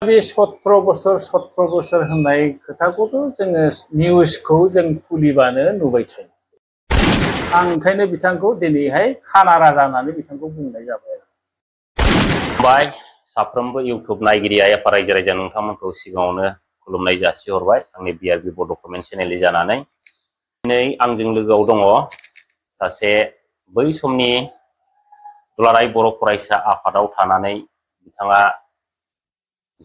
बे 17 बोसोर होननाय खोथाखौथ' जोङो निउसखौ जों खुलिबानो नुबाय थायो। आं ओंखायनो बिथांखौ दिनैहाय खाना राजा होननानै बिथांखौ बुंनाय जाबाय। बाय साफ्रोमबो इउट्युब नायगिरि आफा रायजो राजा नोंथांमोनखौ सिगाङावनो खुलुमनाय जासिहरबाय आंनि बिआरबि बड' कमेन्ट चेनेलनि जानानै। दिनै आंजों लोगोआव दङ सासे बै समनि दुलाराय बर' फरायसा आफादाव थानानै बिथाङा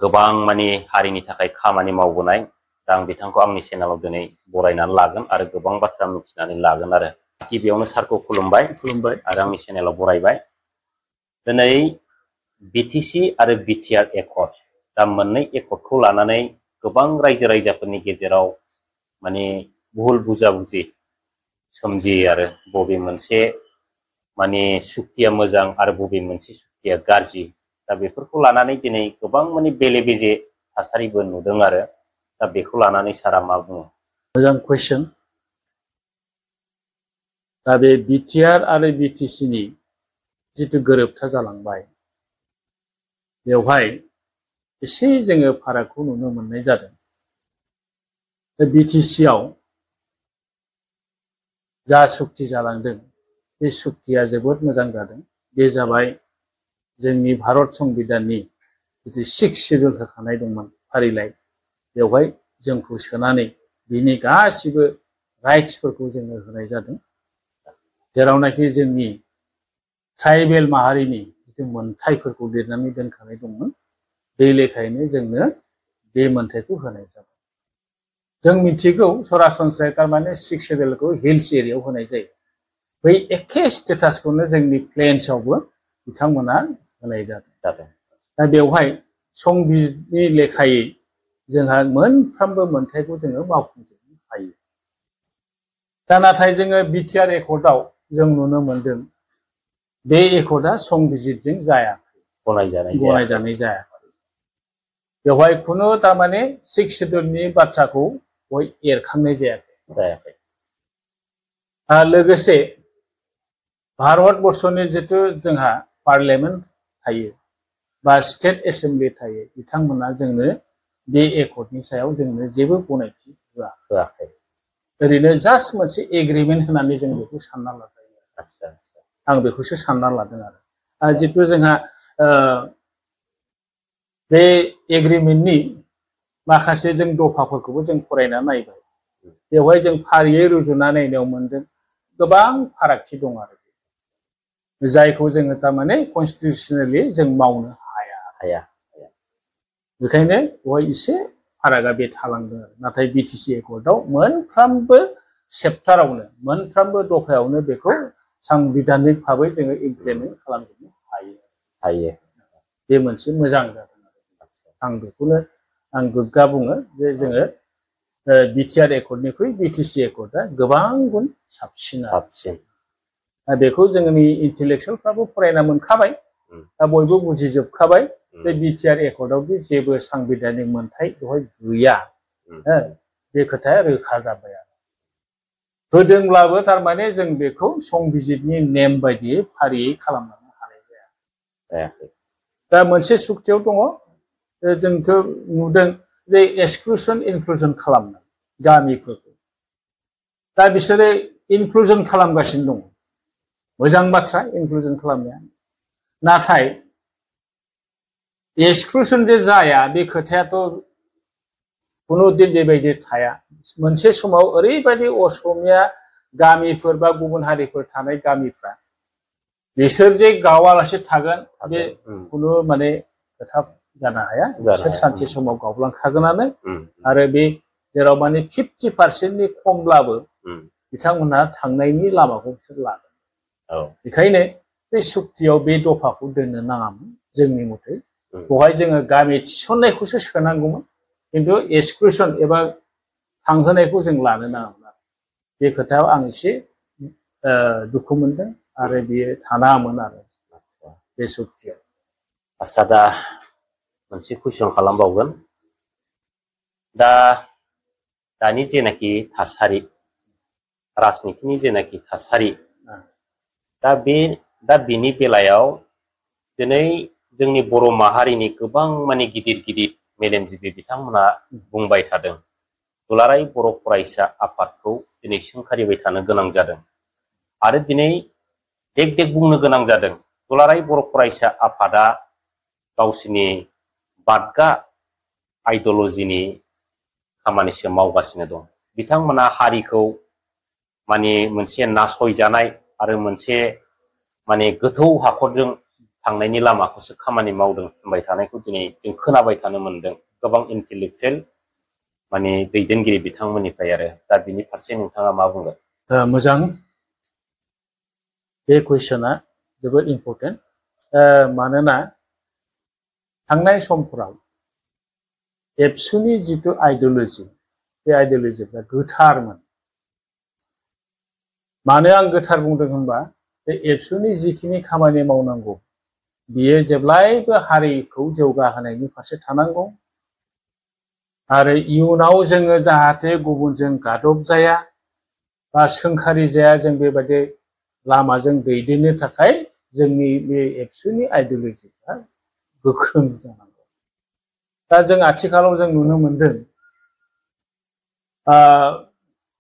गोबां मानि हारिनि थाखाय खामानि मावबोनाय। दा आं बिथांखौ आंनि चेनेलाव दिनै बरायनानै लागोन आरो गोबां बाथ्रा मिथिनानै लागोन आरो। गिबियावनो सारखौ खुलुमबाय आरो आंनि चेनेलाव बरायबाय। दिनै बिटिसि आरो बिटिआर एकर्ड दा मोननै एकर्डखौ लानानै गोबां रायजो राजाफोरनि गेजेराव माने भुल बुजा-बुजि सोमजियो आरो बबे मोनसे माने सुक्तिया मोजां आरो बबे मोनसे सुक्तिया गाज्रि। दा बेफोरखौ लानानै दिनै गोबां माने बेले-बेजे थासारिबो नुदों आरो। दा बेखौ लानानै सारा मा बुङो? मोजां कुइसन। दा बे बिटिआर आरो बिटिसिनि जिथु गोरोबथा जालांबाय बेवहाय एसे जोङो फारागखौ नुनो मोननाय जादों। बिटिसिआव जा सुक्ति जालांदों बे सुक्तिया जोबोद मोजां जादों। बे जाबाय जोंनि भारत संबिधाननि जिथु 6 सिडुल होखानाय दंमोन फारिलाइ, बेवहाय जोंखौ सोनानै बिनि गासिबो राइट्सफोरखौ जोङो होनाय जादों। जेरावनाखि जोंनि ट्राइबेल माहारिनि जिथु मोनथायफोरखौ लिरनानै दोनखानाय दंमोन, बे लेखायैनो जोंनो बे मोनथायखौ होनाय जादों। जों मिथिगौ सरासनस्रायै थारमाने 6 सिडुलखौ हिल्स एरियायाव होनाय जायो। बै एखे स्टेटासखौनो जोंनि प्लेन्सआवबो बिथांमोना होनाय जादों। दा बेवहाय संबिजितनि लेखायै जोंहा मोनफ्रोमबो मोनथायखौ जोङो मावफुंजोबनो हायो। दा नाथाय जोङो बिटिआर एकर्डआव जों नुनो मोनदों बे एकर्डआ संबिजितजों जायाखै, गनायजानाय जायाखै। बेवहाय खुनु थारमाने 6 सिडुलनि बाथ्राखौ बय एरखांनाय जायाखै। लोगोसे भारतबर्षनि जिथु जोंहा पार्लियामेन्ट थायो बा स्टेट एसेम्बलि थायो, बिथांमोना जोंनो बे एकर्डनि सायाव जोंनो जेबो गनायथि होआखै। ओरैनो जास्ट मोनसे एग्रिमेन्ट होनानै जों बेखौ सानना लाजायो। आं बेखौसो सानना लादों आरो जिथु जोंहा बे एग्रिमेन्टनि माखासे जों दफाफोरखौबो जों फरायना नायबाय। बेवहाय जों फारियै रुजुना नायनायाव मोनदों गोबां फारागथि दं आरो जायखौ जोङो थारमाने कनस्टिटिउसनेलि जों मावनो हाया। बेखायनो बेवहाय एसे फारागा बे थालांदों आरो। नाथाय बिटिसि एकर्डआव मोनफ्रोमबो सेप्टारावनो मोनफ्रोमबो दफायावनो बेखौ सांबिधानिक भाबै जोङो इमप्लिमेन्ट खालामजोबनो हायो। बे मोनसे मोजां जादों आरो। आं बेखौनो आं गोग्गा बुङो जे जोङो बिटिआर एकर्डनिख्रुइ बिटिसि एकर्डआ गोबां गुन साबसिन। दा बेखौ जोंनि इन्टेलेक्सुयेलफ्राबो फरायना मोनखाबाय। दा बयबो बुजिजोबखाबाय जे बिटिआर एकर्डआवदि जेबो सांबिधानिक मोनथाय बेवहाय गैया, बे खोथाया रोखा जाबाय आरो। होदोंब्लाबो थारमाने जों बेखौ संबिजितनि नेम बायदियै फारियै खालामलांनो हानाय जायाखै। दा मोनसे सुक्तियाव दङ, जोंथ' नुदों जे एक्सक्लुसन इनक्लुजन खालामनाय गामिफोरखौ। दा बिसोरो इनक्लुजन खालामगासिनो दङ। मोजां बाथ्रा इनक्लुजन खालामनाया। नाथाय एक्सक्लुसन जे जाया बे खोथायाथ' खुनु दिन बेबायदि थाया। मोनसे समाव ओरैबायदि असमिया गामिफोर बा गुबुन हारिफोर थानाय गामिफ्रा बिसोर जे गावालासे थागोन बे खुनु माने खोथा जानो हाया। बिसोर सानसे समाव गावलांखागोनानो। आरो बे जेराव माने 50% खमब्लाबो बिथांमोनहा थांनायनि लामाखौ बिसोर लागोन। बेखायनो बे सुक्तियाव बे दफाखौ दोननो नाङामोन जोंनि मथै। बेवहाय जोङो गामि थिसननायखौसो सोनांगौमोन, खिन्थु एक्सक्लुसन एबा थांहोनायखौ जों लानो नाङामोन आरो। बे खोथायाव आं एसे दुखु मोनदों आरो बियो थानाङामोन आरो बे सुक्तियाव। आच्छा, दा मोनसे कुइसन खालामबावगोन। दानि जेनाखि थासारि, राजनितिनि जेनाखि थासारि, दा बेनि बेलायाव दिनै जोंनि बर' माहारिनि गोबां माने गिदिर गिदिर मेलेमजिबि बिथांमोना बुंबाय थादों दुलाराय बर' फरायसा आफादखौ दिनै सोंखारिबाय थानो गोनां जादों आरो दिनै देग देग बुंनो गोनां जादों दुलाराय बर' फरायसा आफादा गावसिनि बादगा आइडिय'लजिनि खामानिसो मावगासिनो दं बिथांमोना हारिखौ माने मोनसे नासयजानाय आरो मोनसे माने गोथौ हाखरजों थांनायनि लामाखौसो खामानि मावदों होनबाय थानायखौ दिनै जों खोनाबाय थानो मोनदों गोबां इन्टेलेक्चुयेल माने दैदेनगिरि बिथांमोननिफ्राय आरो दा बिनि फारसे नोंथाङा मा बुंगोन? मोजां बे कुइसना जोबोद इम्पर्टेन्ट मानोना थांनाय समफोराव एबसुनि जिथु आइडिय'लजि बे आइडिय'लजिफ्रा गोथारमोन मानो आं गोथार बुंदों होनबा बे एबसुनि जिखिनि खामानि मावनांगौ बियो जेब्लायबो हारिखौ जौगाहोनायनि फारसे थानांगौ आरो इयुनाव जोङो जाहाथे गुबुनजों गादब जाया बा सोंखारि जाया जों बेबायदि लामाजों दैदेननो थाखाय जोंनि बे एबसुनि आइडिय'लजिफ्रा गोख्रों जानांगौ दा जों आथिखालाव जों नुनो मोनदों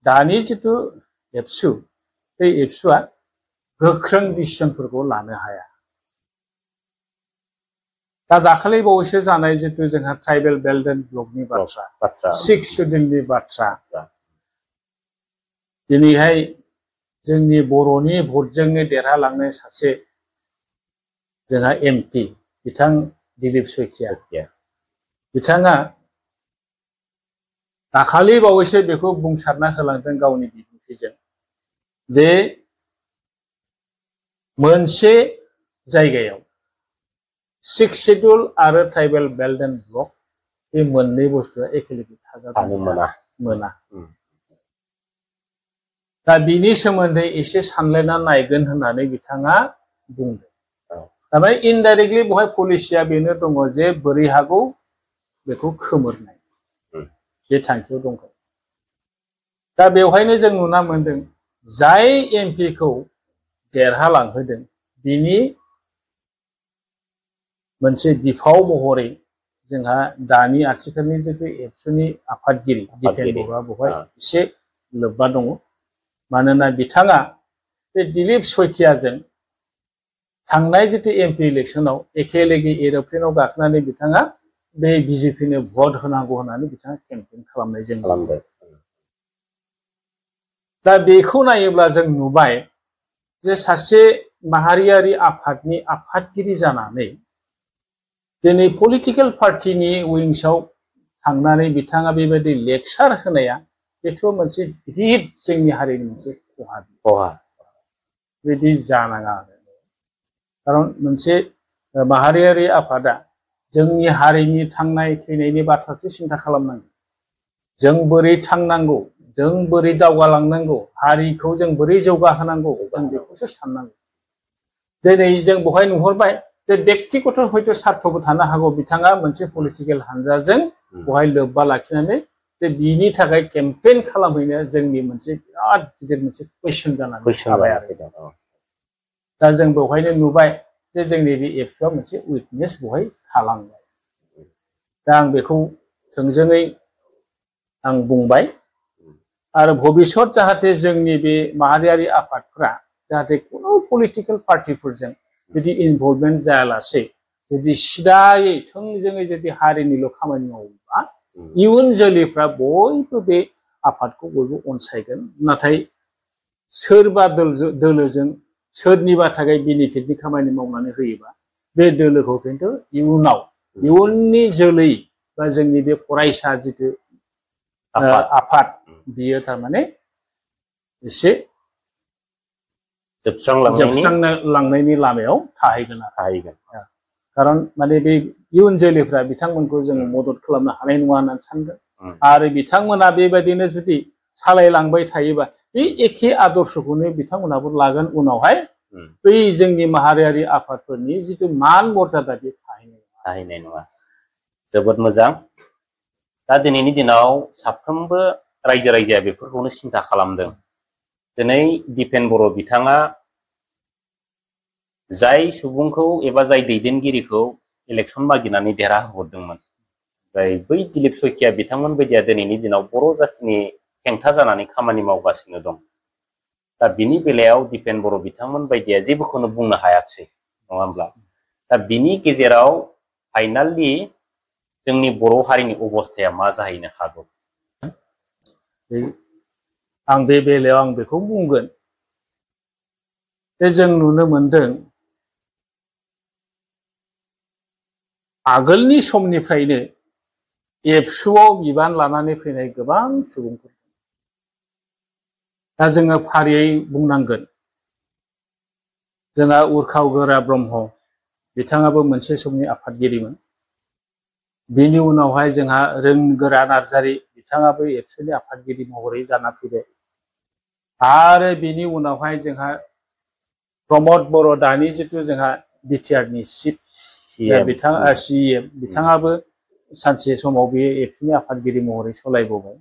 दानि जिथु एबसु बे एबसुआ गोख्रों डिसिसनफोरखौ लानो हाया दा दाखालि बावैसो जानाय जिथु जोंहा ट्राइबेल बेल्ट एन्ड ब्लकनि बाथ्रा 6 शेड्युलनि बाथ्रा दिनैहाय जोंनि बर'नि भटजोंनो देरहालांनाय सासे जोंहा एमपि बिथां दिलीप शइकिया बिथाङा दाखालि बावैसो बेखौ बुंसारना होलांदों गावनि बिबुंथिजों जे मोनसे जायगायाव 6 शेड्युल आरो ट्राइबेल बेल्ट एन्ड ब्लक बे मोननै बुस्थुआ एखे लोगो थाजाबनो मोना दा बिनि सोमोन्दै एसे सानलायना नायगोन होननानै बिथाङा बुंदों थारमाने इनडाइरेक्टलि बेवहाय पलिसिया बेनो दङ जे बोरै हागौ बेखौ खोमोरनाय बे थांखियाव दङ दा बेवहायनो जों नुना मोनदों जाय एमपिखौ देरहालांहोदों बिनि मोनसे बिफाव महरै जोंहा दानि आथिखालनि जिथु एबसुनि आफादगिरि दिपेन बर'आ बेवहाय एसे लोब्बा दङ मानोना बिथाङा बे दिलीप शइकियाजों थांनाय जिथु एमपि इलेक्सनाव एखे लोगो एर'प्लेनाव गाखोनानै बिथाङा बे बिजेपिनो भट होनांगौ होननानै बिथाङा केम्पेइन खालामनाय जों नुदों दा बेखौ नायोब्ला जों नुबाय जे सासे माहारियारि आफादनि आफादगिरि जानानै दिनै पलिटिकेल पार्टिनि उइंसआव थांनानै बिथाङा बेबायदि लेक्सार होनाया बेथ' मोनसे गिदिर जोंनि हारिनि मोनसे खहा बिदि जानाङा खारन मोनसे माहारियारि आफादा जोंनि हारिनि थांनाय थैनायनि बाथ्रासो सिन्था खालामनांगौ जों बोरै थांनांगौ जों बोरै दावगालांनांगौ हारिखौ जों बोरै जौगाहोनांगौ जों बेखौसो साननांगौ दिनै जों बेवहाय नुहरबाय जे व्यक्तिगत हयथ' सार्थबो थानो हागौ बिथाङा मोनसे पलिटिकेल हानजाजों बेवहाय लोब्बा लाखिनानै जे बिनि थाखाय केम्पेइन खालामहैनाया जोंनि मोनसे बिराद गिदिर मोनसे कुइसन जानानै थाबाय आरो दा जों बेवहायनो नुबाय जे जोंनि बे एबसुआ मोनसे उइकनेस बेवहाय थालांबाय दा आं बेखौ थोंजोङै आं बुंबाय आरो भबिष्यत जाहाथे जोंनि बे माहारियारि आफादफ्रा जाहाथे कुनु पलिटिकेल पार्टिफोरजों जुदि इनभल्भमेन्ट जायालासे जुदि सिदायै थोंजोङै जुदि हारिनिल' खामानि मावोब्ला इयुन जोलैफ्रा बयबो बे आफादखौ बयबो अनसायगोन नाथाय सोरबा दोलोजों सोरनिबा थाखाय बेनिफिटनि खामानि मावनानै होयोबा बे दोलोखौ खिन्थु इयुनाव इयुननि जोलै बा जोंनि बे फरायसा जिथु आफाद बियो थारमाने एसे जोबस्रांलांनायनि लामायाव थाहैगोन खारन माने बे इयुन जोलैफ्रा बिथांमोनखौ जोङो मदद खालामनो हानाय नङा होननानै सानगोन आरो बिथांमोना बेबायदिनो जुदि सालायलांबाय थायोबा बे एखे आदर्शखौनो बिथांमोनाबो लागोन उनावहाय बै जोंनि माहारियारि आफादफोरनि जिथु मान मर्यादा बे थाहैनाय नङा जोबोद मोजां दा दिनैनि दिनाव साफ्रोमबो रायजो राजाया बेफोरखौनो सिन्था खालामदों दिनै दिपेन बर' बिथाङा जाय सुबुंखौ एबा जाय दैदेनगिरिखौ इलेक्सन मागिनानै देरहाहोहरदोंमोन ओमफ्राय बै दिलीप सयकिया बिथांमोन बायदिया दिनैनि दिनाव बर' जाथिनि हेंथा जानानै खामानि मावगासिनो दं। दा बिनि बेलायाव दिपेन बर' बिथांमोन बायदिया जेबोखौनो बुंनो हायाखिसै नङा होमब्ला? दा बिनि गेजेराव फाइनालि जोंनि बर' हारिनि अबस्थाया मा जाहैनो हागौ? आं बे बेलायाव आं बेखौ बुंगोन जे जों नुनो मोनदों आगोलनि समनिफ्रायनो एबसुआव बिबान लानानै फैनाय गोबां सुबुंफोर। दा जोङो फारियै बुंनांगोन। जोंहा उर्खाव गोरा ब्रह्म बिथाङाबो मोनसे समनि आफादगिरिमोन। बिनि उनावहाय जोंहा रोंगोरा नार्जारी बिथाङाबो एबसुनि आफादगिरि महरै जाना फैबाय। आरो बिनि उनावहाय जोंहा प्रमद बर' दानि जिथु जोंहा बिटिआरनि चिफ CM बिथाङाबो सानसे समाव बे एबसुनि आफादगिरि महरै सालायबोबाय,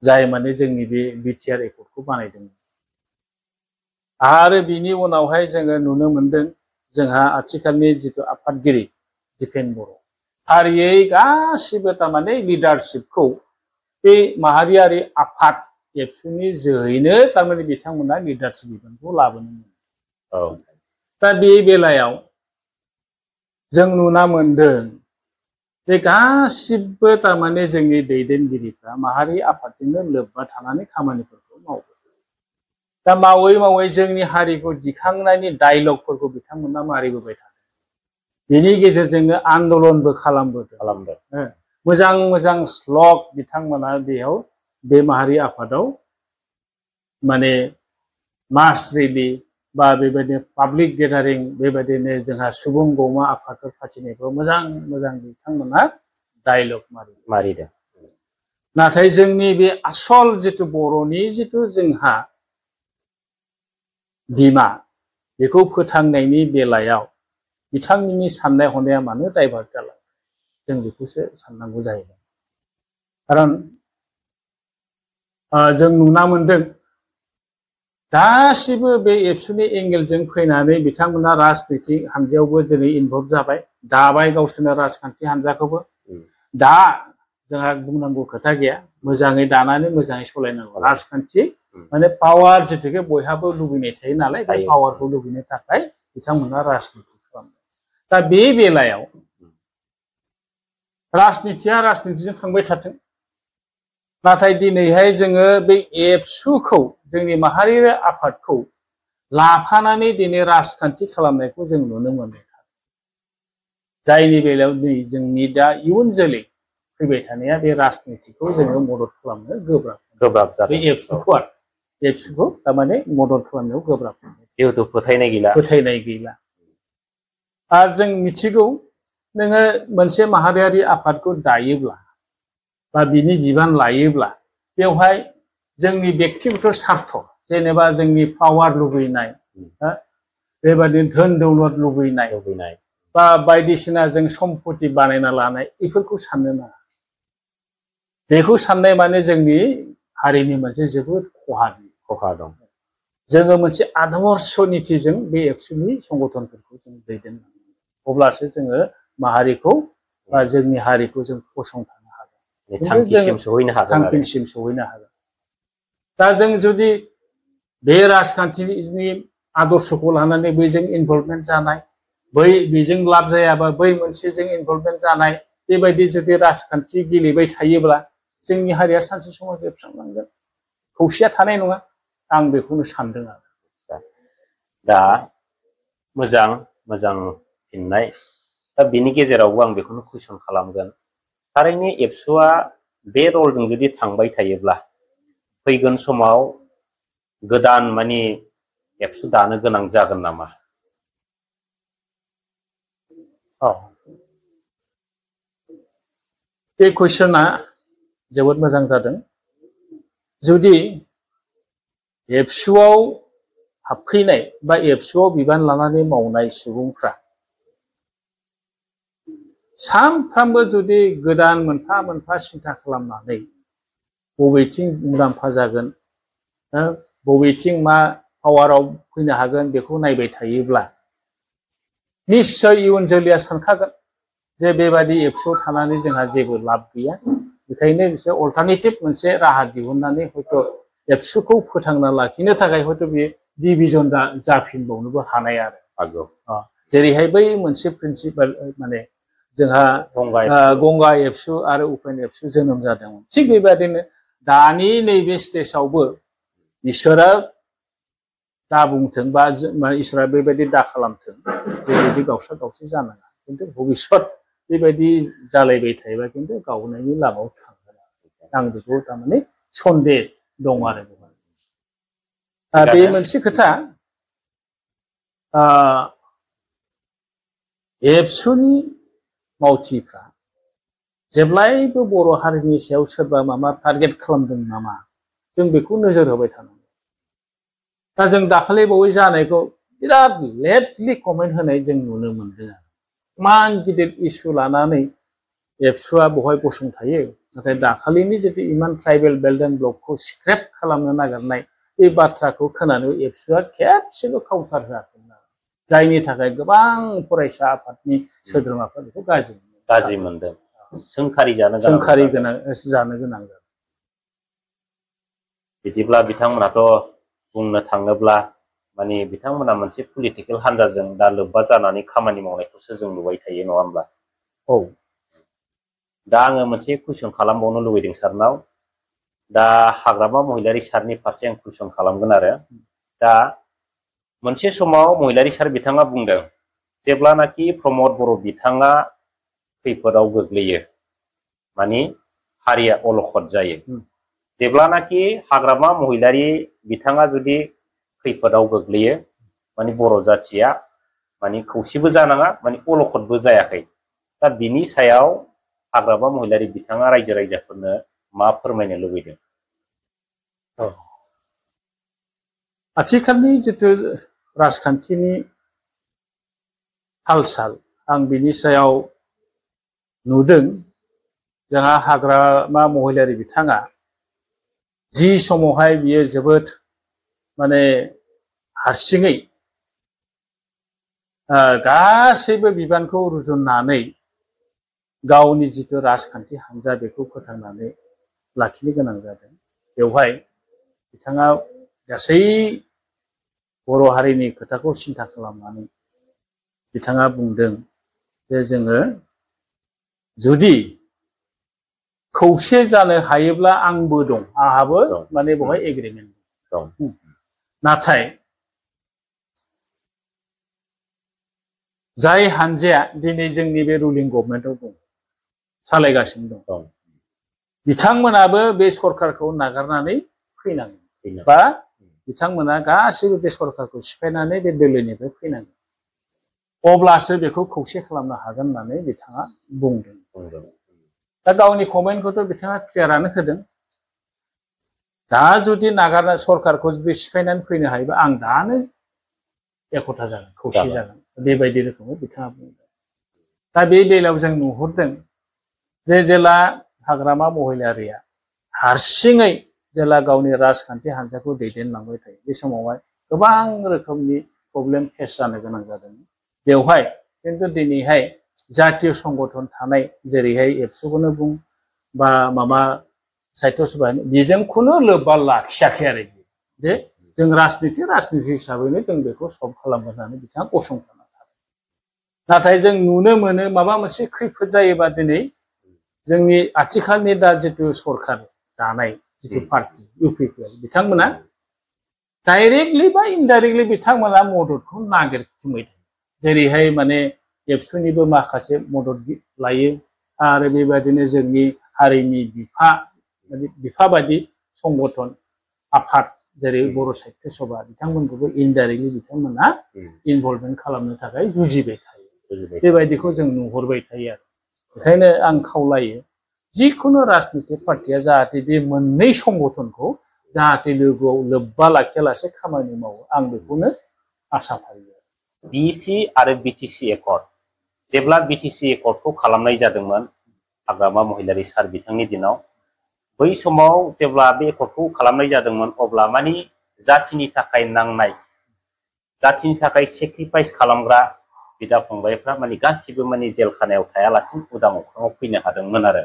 जाय माने जोंनि बे बिटिआर एकर्डखौ बानायदोंमोन। आरो बिनि उनावहाय जोङो नुनो मोनदों जोंहा आथिखालनि जिथु आफादगिरि दिपेन बर' फारियै गासिबो थारमाने लिडारशिपखौ बे माहारियारि आफाद एबसुनि जोहैनो थारमाने बिथांमोना लिडारशिप बिबानखौ लाबोनो मोनो। दा बे बेलायाव जों नुना मोनदों जे गासिबो थारमाने जोंनि दैदेनगिरिफ्रा माहारि आफादजोंनो लोब्बा थानानै खामानिफोरखौ मावो। दा मावै मावै जोंनि हारिखौ दिखांनायनि डायलगफोरखौ बिथांमोना मारिबोबाय थादों। बेनि गेजेरजोंनो आन्दलनबो खालामबोदों। मोजां मोजां स्लग बिथांमोना बेयाव बे माहारि आफादाव माने मास रेलि बा बेबायदिनो पाब्लिक गेदारिं बेबायदिनो जोंहा सुबुं गौमा आफादफोर फाथिनायफ्राव मोजां मोजां बिथांमोना डायलग मारिदों। नाथाय जोंनि बे आसल जिथु बर'नि जिथु जोंहा बिमा बेखौ फोथांनायनि बेलायाव बिथांमोननि साननाय हनाया मानो डाइभार्ट जालाङो जों बेखौसो साननांगौ जाहैबाय। खारन जों नुना मोनदों गासिबो बे एबसुनि एंगेलजों फैनानै बिथांमोना राजनितिक हान्जायावबो दिनै इनभल्भ जाबाय, दाबाय गावसोरनो राजखान्थि हान्जाखौबो। दा जोंहा बुंनांगौ खोथा गैया, मोजाङै दानानै मोजाङै सालायनांगौ। राजखान्थि माने पावार जिथुके बयहाबो लुबैनाय थायो नालाय, बे पावारखौ लुबैनो थाखाय बिथांमोना राजनिति खालामो। दा बे बेलायाव राजनितिया राजनितिजों थांबाय थाथों। नाथाय दिनैहाय जोङो बे एबसुखौ जोंनि माहारियारि आफादखौ लाफानानै दिनै राजखान्थि खालामनायखौ जों नुनो मोनो। जायनि बेलायाव नै जोंनि दा इयुन जोलै फैबाय थानाया बे राजनितिखौ जोङो मदद खालामनो गोब्राब जादों। बे एबसुखौ थारमाने मदद खालामनायाव गोब्राब। जिहेतु फोथायनाय गैला। आरो जों मिथिगौ नोङो मोनसे माहारियारि आफादखौ दायोब्ला बा बिनि बिबान लायोब्ला बेवहाय जोंनि बेक्तिगत सार्थ जेनेबा जोंनि पावार लुबैनाय, बेबादिनो धोन दौलत लुबैनाय बा बायदिसिना जों सम्पति बानायना लानाय बेफोरखौ साननो नाङा। बेखौ साननाय माने जोंनि हारिनि मोनसे जोबोद खहा दं। जोङो मोनसे आदर्श नितिजों बे एबसुनि संगठनफोरखौ जों दैदेनलांनांगोन। अब्लासो जोङो माहारिखौ बा जोंनि हारिखौ जों फसंथानो हागोन, थांखिसिम सहैनो हागोन। दा जों जुदि बे राजखान्थिनि आदर्शखौ लानानै बैजों इनभल्भमेन्ट जानाय, बेजों लाब जायाबा बै मोनसेजों इनभल्भमेन्ट जानाय, बेबायदि जुदि राजखान्थि गेलेबाय थायोब्ला जोंनि हारिया सानसे समाव जोबस्रांलांगोन, खौसेया थानाय नङा। आं बेखौनो सानदों आरो। दा मोजां फिननाय। दा बिनि गेजेरावबो आं बेखौनो कुइसन खालामगोन, थारैनो एबसुआ बे रलजों जुदि थांबाय थायोब्ला फैगोन समाव गोदान माने एबसु दानो गोनां जागोन नामा? बे कुइसना जोबोद मोजां जादों। जुदि एबसुआव हाबफैनाय बा एबसुआव बिबान लानानै मावनाय सुबुंफ्रा सानफ्रामबो जुदि गोदान मोनफा मोनफा सिन्था खालामनानै बबेथिं मुलाम्फा जागोन, बबेथिं मा पावाराव फैनो हागोन बेखौ नायबाय थायोब्ला निश्चय इयुन जोलैया सानखागोन जे बेबादि एबसुआव थानानै जोंहा जेबो लाब गैया बेखायनो बिसोर अल्टारनेटिभ मोनसे राहा दिहुननानै हयथ' एबसुखौ फोथांना लाखिनो थाखाय हयथ' बे डिभिजन जाफिनबावनोबो हानाय आरो जेरैहाय बै मोनसे प्रिन्सिपाल माने जोंहा गंगा एबसु आरो उपेन एबसु जोनोम जादोंमोन थिग बेबादिनो दानि नैबे स्टेजावबो इसोरा दा बुंथों बा इसोरा बेबायदि दा खालामथों बेबायदि गावसा गावसि जानाङा खिन्थु भबिष्यत बेबायदि जालायबाय थायोबा खिन्थु गावनायनि लामायाव थांगोन आं बेखौ थारमाने सन्देह दं आरो बे मोनसे खोथा एबसुनि मावथिफ्रा जेब्लायबो बर' हारिनि सायाव सोरबा माबा टारगेट खालामदों नामा जों बेखौ नोजोर होबाय थानांगौ दा जों दाखालि बावै जानायखौ बिराद लेटलि कमेन्ट होनाय जों नुनो मोनदों इमान गिदिर इस्यु लानानै एबसुआ बहाय गसंथायो नाथाय दाखालिनि जितु इमान ट्राइबेल बेल्ट एन्ड ब्लकखौ स्क्रेप खालामनो नागिरनाय बे बाथ्राखौ खोनानो एबसुआ खेबसेबो काउन्टार होआखै जायनि थाखाय गोबां फरायसा आफादनि सोद्रोमाफोरा बेखौ गाज्रि मोनदों सोंखारि जानो गोनां जादों बिदिब्ला बिथांमोनाथ' बुंनो थाङोब्ला माने बिथांमोना मोनसे पलिटिकेल हान्जाजों दा लोब्बा जानानै खामानि मावनायखौसो जों नुबाय थायो नङा होमब्ला दा आङो मोनसे कुइसन खालामबावनो लुबैदों सारनाव दा हाग्रामा महिलारि सारनि फारसे आं कुइसन खालामगोन आरो दा मोनसे समाव महिलारि सार बिथाङा बुंदों जेब्लानाखि प्रमद बर' बिथाङा खैफोदाव गोग्लैयो माने हारिया अलखद जायो जेब्लानाखि हाग्रामा महिलारि बिथाङा जुदि खैफोदाव गोग्लैयो माने बर' जाथिया माने खौसेबो जानाङा माने अलखदबो जायाखै दा बिनि सायाव हाग्रामा महिलारि बिथाङा रायजो राजाफोरनो मा फोरमायनो लुबैदों आथिखालनि जितु राजखान्थिनि हाल-साल आं बिनि सायाव नुदों जोंहा हाग्रामा महिलारि बिथाङा जि समावहाय बियो जोबोद माने हारसिङै गासैबो बिबानखौ रुजुननानै गावनि जितु राजखान्थि हान्जा बेखौ फोथांनानै लाखिनो गोनां जादों बेवहाय बिथाङा गासै बर' हारिनि खोथाखौ सिन्था खालामनानै बिथाङा बुंदों जे जोङो जुदि खौसे जानो हायोब्ला आंबो दं आंहाबो माने बेवहाय एग्रिमेन्ट दं नाथाय जाय हान्जाया दिनै जोंनि बे रुलिं गभर्नमेन्टआव दं सालायगासिनो दं बिथांमोनाबो बे सरकारखौ नागारनानै फैनांगोन बा बिथांमोना गासैबो बे सरकारखौ सिफायनानै बे दोलोनिफ्राय फैनांगोन अब्लासो बेखौ खौसे खालामनो हागोन होननानै बिथाङा बुंदों दा गावनि कमेन्टखौथ' बिथाङा क्लियारानो होदों दा जुदि नागारना सरकारखौ जुदि सिफायनानै फैनो हायोबा आं दानो एकता जागोन खौसे जागोन बेबायदि रोखोमै बिथाङा बुंदों दा बे बेलायाव जों नुहुरदों जे जेला हाग्रामा महिलारिया हारसिङै जेला गावनि राजखान्थि हान्जाखौ दैदेनलांबाय थायो बे समावहाय गोबां रोखोमनि प्रब्लेम फेस जानो गोनां जादों बेवहाय खिन्थु दिनैहाय जातीय संगठन थानाय जेरैहाय एबसुखौनो बुं बा माबा साहित्य सभा बेजों खुनु लोब्बा लाखियाखै आरो जे जों राजनिति हिसाबैनो जों बेखौ सल्भ खालामगोन होननानै बिथाङा गसंथाना थादों नाथाय जों नुनो मोनो माबा मोनसे खैफोद जायोबा दिनै जोंनि आथिखालनि दा जितु सरकार दानाय जितु पार्टी इउपिपिएल बिथांमोना डाइरेक्टलि बा इनडाइरेक्टलि बिथांमोना मददखौ नागिरथिंबाय थायो जेरैहाय माने एबसुनिबो माखासे मदद लायो आरो बेबायदिनो जोंनि हारिनि बिफा बायदि संगठन आफाद जेरै बर' साहित्य सभा बिथांमोनखौबो इनडाइरेक्टलि बिथांमोना इनभल्भमेन्ट खालामनो थाखाय जुजिबाय थायो बेबायदिखौ जों नुहुरबाय थायो आरो बेखायनो आं खावलायो जिखुनु राजनितिक पार्टिया जाहाथे बे मोननै संगठनखौ जाहाथे लोगोआव लोब्बा लाखियालासे खामानि मावो आं बेखौनो आसा फारियो बिसि आरो बिटिसि एकर्ड जेब्ला बिटिसि एकर्डखौ खालामनाय जादोंमोन हाग्रामा महिलारि सार बिथांनि दिनाव बै समाव जेब्ला बे एकर्डखौ खालामनाय जादोंमोन अब्ला मानि जाथिनि थाखाय नांनाय जाथिनि थाखाय सेक्रिफाइस खालामग्रा बिदा फंबायफ्रा माने गासिबो माने जेल खानायाव थायालासिनो उदां अख्राङाव फैनो हादोंमोन आरो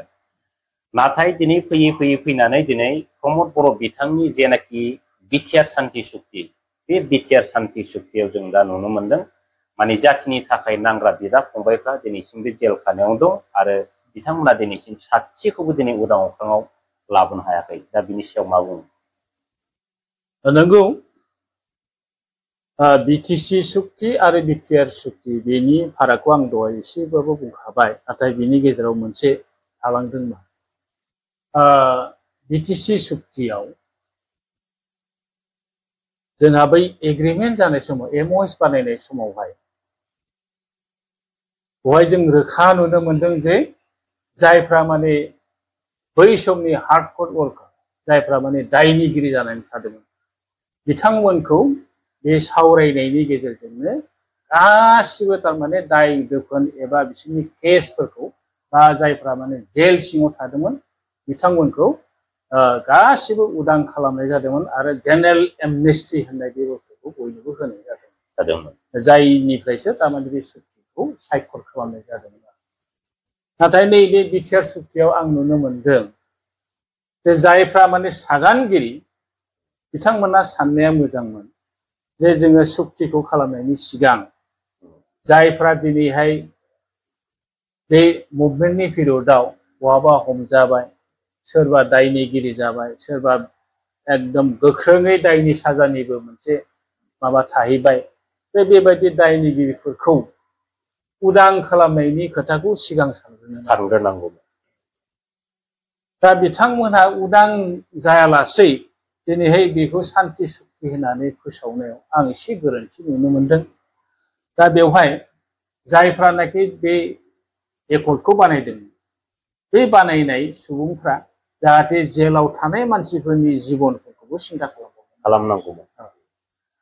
नाथाय दिनै फैयै फैयै फैनानै दिनै प्रमद बर' बिथांनि जेनाखि बिटिआर सान्थि सुक्ति बे बिटिआर सान्थि सुक्तियाव जों दा नुनो मोनदों माने जाथिनि थाखाय नांग्रा बिदा फंबायफ्रा दिनैसिम बे जेल खानायाव दं आरो बिथांमोना दिनैसिम सासेखौबो दिनै उदां अख्राङाव लाबोनो हायाखै दा बिनि सायाव मा बुङो? नंगौ बिटिसि सुक्ति आरो बिटिआर सुक्ति बेनि फारागखौ आं दहाय एसेबाबो बुंखाबाय नाथाय बिनि गेजेराव मोनसे थालांदोंमोन बिटिसि सुक्तियाव जोंहा बै एग्रिमेन्ट जानाय समाव एमअएस बानायनाय समावहाय बेवहाय जों रोखा नुनो मोनदों जे जायफ्रा माने बै समनि हार्डक'र वर्कार जायफ्रा माने दायनिगिरि जानानै थादोंमोन बिथांमोनखौ बे सावरायनायनि गेजेरजोंनो गासिबो थारमाने दाय दोफोन एबा बिसोरनि केसफोरखौ बा जायफ्रा माने जेल सिङाव थादोंमोन बिथांमोनखौ गासिबो उदां खालामनाय जादोंमोन आरो जेनेरेल एमनेस्टि होननाय बे बुस्थुखौ बयनोबो होनाय जादोंमोन जायनिफ्रायसो थारमाने बे सुक्तिखौ सायखर खालामनाय जादोंमोन नाथाय नैबे बिटिआर सुक्तियाव आं नुनो मोनदों जे जायफ्रा माने सागानगिरि बिथांमोना साननाया मोजांमोन जे जोङो सुक्तिखौ खालामनायनि सिगां जायफ्रा दिनैहाय बे मुभमेन्टनि पिरियडआव बहाबा हमजाबाय सोरबा दायनिगिरि जाबाय सोरबा एकदम गोख्रोङै दायनि साजानिबो मोनसे माबा थाहैबाय बेबायदि दायनिगिरिफोरखौ उदां खालामनायनि खोथाखौ सिगां सानग्रोनांगौ दा बिथांमोनहा उदां जायालासै दिनैहाय बेखौ सान्थि सुक्ति होननानै फोसावनायाव आं एसे गोरोन्थि नुनो मोनदों दा बेवहाय जायफ्रानाखि बे एकर्डखौ बानायदों बे बानायनाय सुबुंफ्रा जाहाथे जेलाव थानाय मानसिफोरनि जिबनफोरखौबो सिन्था खालामनांगौमोन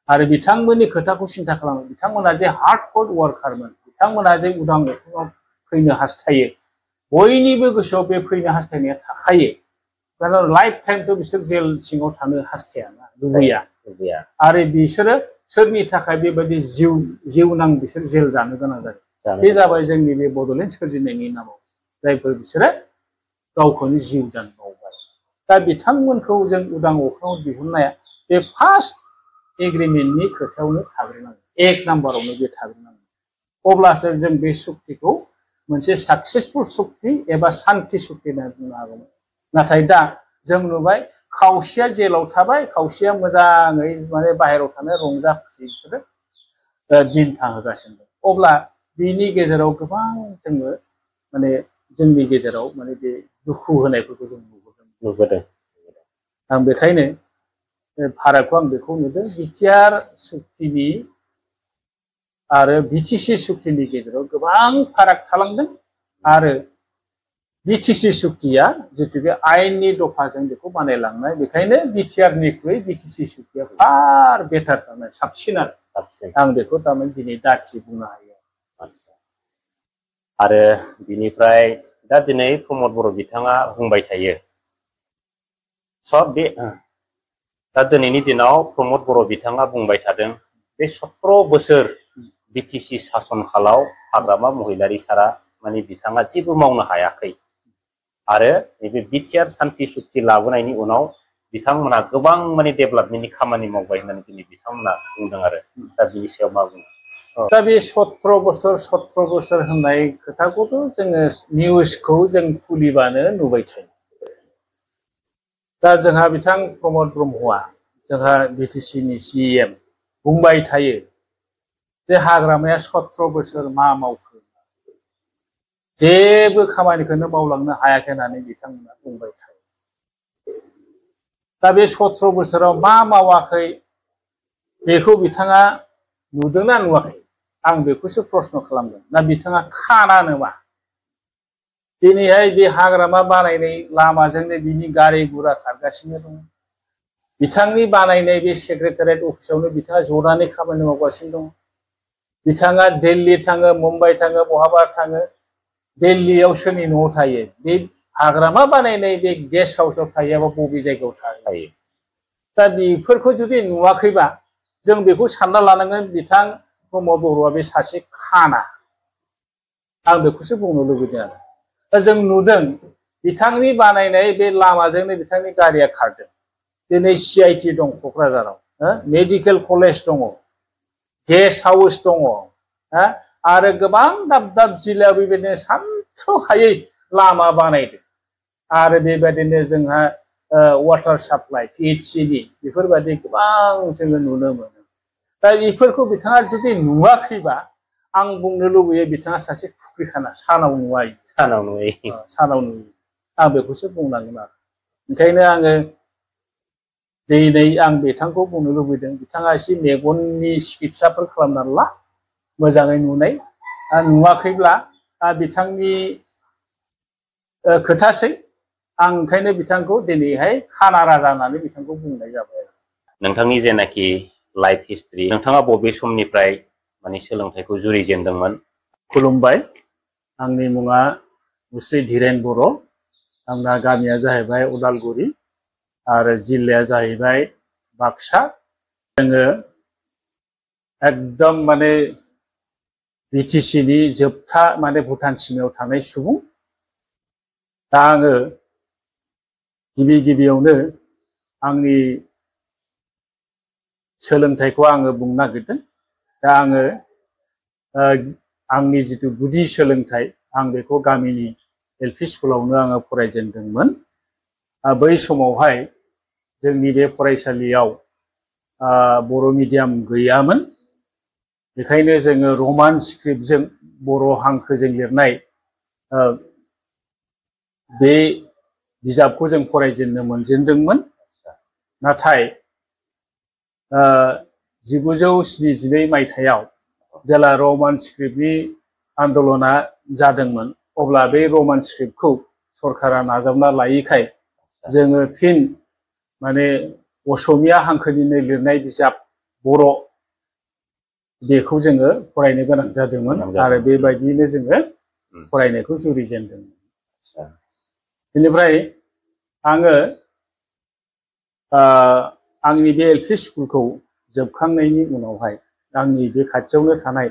आरो बिथांमोननि खोथाखौ सिन्था खालामो बिथांमोना जे हार्डक'र वार्कारमोन बिथांमोना जे उदां अख्राङाव फैनो हास्थायो बयनिबो गोसोआव बे फैनो हास्थायनाया थाखायो कारण लाइफ टाइमथ' बिसोर जेल सिङाव थानो हास्थायाना लुबैया आरो बिसोरो सोरनि थाखाय बेबायदि जिउनां बिसोर जेल जानो गोनां जादों बे जाबाय जोंनि बे बड'लेण्ड सोरजिनायनि नामाव जायफोर बिसोरो गावखौनो जिउ दान बावबाय दा बिथांमोनखौ जों उदां अख्राङाव दिहुननाया बे फार्स्ट एग्रिमेन्टनि खोथायावनो थाग्रोनांगोन एक नाम्बारावनो बे थाग्रोनांगोन अब्लासो जों बे सुक्तिखौ मोनसे साक्सेसफुल सुक्ति एबा सान्थि सुक्ति होनना बुंनो हागौमोन नाथाय दा जों नुबाय खावसेया जेलाव थाबाय खावसेया मोजाङै माने बाहेरायाव थानो रंजा खुसि बिसोरो दिन थाहोगासिनो दं अब्ला बिनि गेजेराव गोबां जोङो माने जोंनि गेजेराव माने बे दुखु होनायफोरखौ जों नुबोदों आं बेखायनो फारागखौ आं बेखौ नुदों बिटिआर सुक्तिनि आरो बिटिसि सुक्तिनि गेजेराव गोबां फाराग थालांदों आरो बिटिसि सुक्तिया जितुके आयेननि दफाजों बेखौ बानायलांनाय बेखायनो बिटिआरनिख्रुइ बिटिसि सुक्तिया फार बेटार थारमाने साबसिन आं बेखौ थारमाने दिनै दाथि बुंनो हायो आरो बिनिफ्राय दा दिनै प्रमद बर' बिथाङा बुंबाय थायो सब बे दा दिनैनि दिनाव प्रमद बर' बिथाङा बुंबाय थादों बे 17 बोसोर बिटिसि सासन खालाव हाग्रामा महिलारि सारा माने बिथाङा जेबो मावनो हायाखै आरो नैबे बिटिआर सान्थि सुक्ति लाबोनायनि उनाव बिथांमोना गोबां माने डेभेलपमेन्टनि खामानि मावबाय होननानै दिनै बिथांमोना बुंदों आरो दा बिनि सायाव मा बुङो दा बे 17 बोसोर होननाय खोथाखौथ' जोङो निउसखौ जों खुलिबानो नुबाय थायो दा जोंहा बिथां प्रमद ब्रह्मआ जोंहा बिटिसिनि सिएम बुंबाय थायो जे हाग्रामाया 17 बोसोर मा मावखो जेबो खामानिखौनो मावलांनो हायाखै होननानै बिथांमोना बुंबाय थायो दा बे 17 बोसोराव मा मावाखै बेखौ बिथाङा नुदोंना नुवाखै आं बेखौसो प्रश्न खालामदों ना बिथाङा खाना नामा दिनैहाय बे हाग्रामा बानायनाय लामाजोंनो बिनि गारि गुरा खारगासिनो दं बिथांनि बानायनाय बे सेक्रेटारियेट अफिसावनो बिथाङा जनानै खामानि मावगासिनो दं बिथाङा दिल्ली थाङो मुम्बाइ थाङो बहाबा थाङो दिल्लीयाव सोरनि न'आव थायो बे हाग्रामा बानायनाय बे गेस्ट हाउसआव थायोबा बबे जायगायाव थायो दा बेफोरखौ जुदि नुवाखैबा जों बेखौ सानना लानांगोन बिथां ब्रह्म बर'आ बे सासे खाना आं बेखौसो बुंनो लुबैदों आरो दा जों नुदों बिथांनि बानायनाय बे लामाजोंनो बिथांनि गारिया खारदों दिनै CIT दं क'क्राझाराव मेडिकेल कलेज दङ गेस्ट हाउस दङ आरो गोबां दाब दाब जिल्लायाव बेबायदिनो सानथ्र'हायै लामा बानायदों आरो बेबायदिनो जोंहा वाटार साप्लाइ PHCनि बेफोरबायदि गोबां जोङो नुनो मोनो दा बेफोरखौ बिथाङा जुदि नुवाखैबा आं बुंनो लुबैयो बिथाङा सासे खुख्रिखाना सानाव नुवा सानाव नुयै सानाव नुयो आं बेखौसो बुंनांगोन आरो ओंखायनो आङो दिनै आं बिथांखौ बुंनो लुबैदों बिथाङा एसे मेगननि सिकित्साफोर खालामनानै ला मोजाङै नुनाय नुवाखैब्ला बिथांनि खोथासै आं ओंखायनो बिथांखौ दिनैहाय खाना राजा होननानै बिथांखौ बुंनाय जाबाय नोंथांनि जेनाखि लाइफ हिस्ट्रि नोंथाङा बबे समनिफ्राय माने सोलोंथाइखौ जुरिजेनदोंमोन खुलुमबाय आंनि मुङा मुस्रि धीरेन बर' आंना गामिया जाहैबाय उदालगुरि आरो जिल्लाया जाहैबाय बाक्सा जोङो एकदम माने BTCनि जोबथा माने भुटान सिमायाव थानाय सुबुं दा आङो गिबियावनो आंनि सोलोंथाइखौ आङो बुंनो नागिरदों दा आङो आंनि जिथु गुदि सोलोंथाइ आं बेखौ गामिनि LP स्कुलावनो आङो फरायजेनदोंमोन बै समावहाय जोंनि बे फरायसालियाव बर' मिडियाम गैयामोन बेखायनो जोङो रमान स्क्रिप्टजों बर' हांखोजों लिरनाय बे बिजाबखौ जों फरायजेननो मोनजेनदोंमोन नाथाय 1972 मायथाइयाव जेला रमान स्क्रिप्टनि आन्दलना जादोंमोन अब्ला बे रमान स्क्रिप्टखौ सरकारा नाजावना लायैखाय जोङो फिन माने असमिया हांखोनिनो लिरनाय बिजाब बर' बेखौ जोङो फरायनो गोनां जादोंमोन आरो बेबायदियैनो जोङो फरायनायखौ जुरिजेनदोंमोन बेनिफ्राय आङो आंनि बे LP स्कुलखौ जोबखांनायनि उनावहाय आंनि बे खाथियावनो थानाय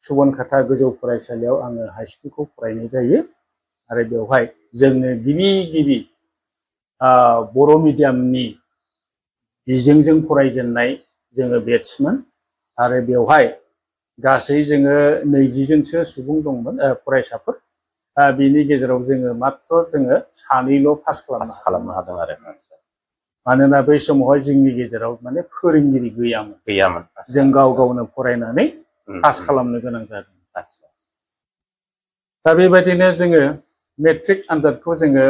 सुबनखाता गोजौ फरायसालियाव आङो हाइ स्कुलखौ फरायनाय जायो आरो बेवहाय जोंनो गिबि बर' मिडियामनि बिजोंजों फरायजेननाय जोङो बेट्समोन आरो बेवहाय गासै जोङो 20 जनसो सुबुं दंमोन फरायसाफोर बिनि गेजेराव जोङो मात्र जोङो सानैल' पास खालामनो हादों आरो मानोना बै समावहाय जोंनि गेजेराव माने फोरोंगिरि गैयामोन जों गाव गावनो फरायनानै पास खालामनो गोनां जादों दा बेबायदिनो जोङो मेट्रिक आनजादखौ जोङो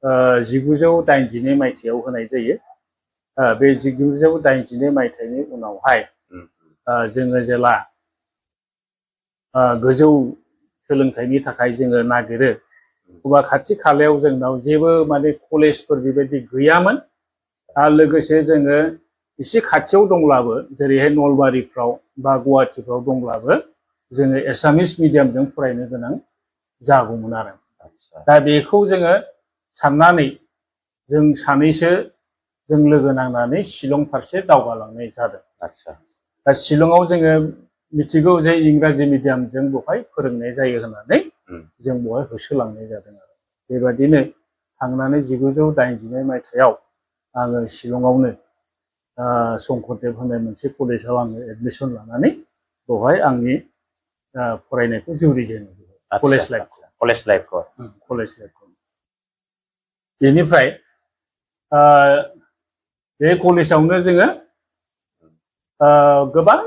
1982 मायथाइयाव होनाय जायो बे 1982 मायथाइनि उनावहाय जोङो जेला गोजौ सोलोंथाइनि थाखाय जोङो नागिरो अब्ला खाथि खालायाव जोंनाव जेबो माने कलेजफोर बेबायदि गैयामोन आरो लोगोसे जोङो एसे खाथियाव दंब्लाबो जेरैहाय नलबारिफ्राव बा गुवाहाटिफ्राव दंब्लाबो जोङो एसामिस मिडियामजों फरायनो गोनां जागौमोन आरो दा बेखौ जोङो साननानै जों सानैसो जों लोगो नांनानै शिलं फारसे दावगालांनाय जादों दा शिलंआव जोङो मिथिगौ जे इंराजि मिडियामजों बेवहाय फोरोंनाय जायो होननानै जों बेवहाय होसोलांनाय जादों आरो बेबायदिनो थांनानै 1982 मायथाइयाव आङो शिलंआवनो शंकरदेब होननाय मोनसे कलेजाव आङो एडमिसन लानानै बेवहाय आंनि फरायनायखौ जुरिजेनो कलेज लाइफखौ बेनिफ्राय बे कलेजावनो जोङो गोबां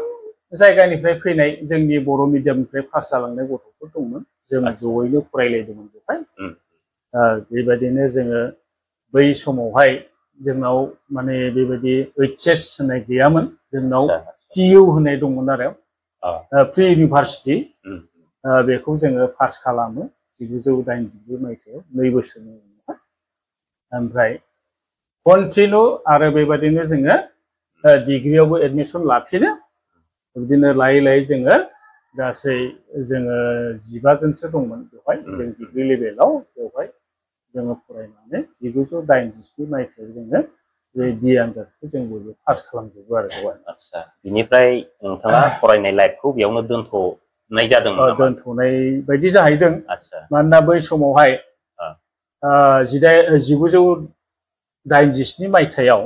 जायगानिफ्राय फैनाय जोंनि बर' मिडियामनिफ्राय पास जालांनाय गथ'फोर दंमोन जों जयैनो फरायलायदोंमोन बेवहाय बेबायदिनो जोङो बै समावहाय जोंनाव माने बेबायदि HS होननाय गैयामोन जोंनाव PU होननाय दंमोन आरो प्रि इउनिभार्सिटि बेखौ जोङो पास खालामो 1982 मायथाइयाव 2 बोसोरनि उनावहाय ओमफ्राय कन्टिनिउ आरो बेबायदिनो जोङो डिग्रियावबो एडमिसन लाफिनो बिदिनो लायै लायै जोङो गासै जोङो 15 जनसो दंमोन बेवहाय जों डिग्रि लेभेलाव बेवहाय जोङो फरायनानै 1987 मायथाइयाव जोङो बे बिए आनजादखौ जों बयबो पास खालामजोबो आरो बेवहाय। आदसा बिनिफ्राय नोंथाङा फरायनाय लाइफखौ बेयावनो दोनथ'नाय जादोंमोन नामा? दोनथ'नाय बायदि जाहैदों। आदसा मानोना बै समावहाय 1987 मायथाइयाव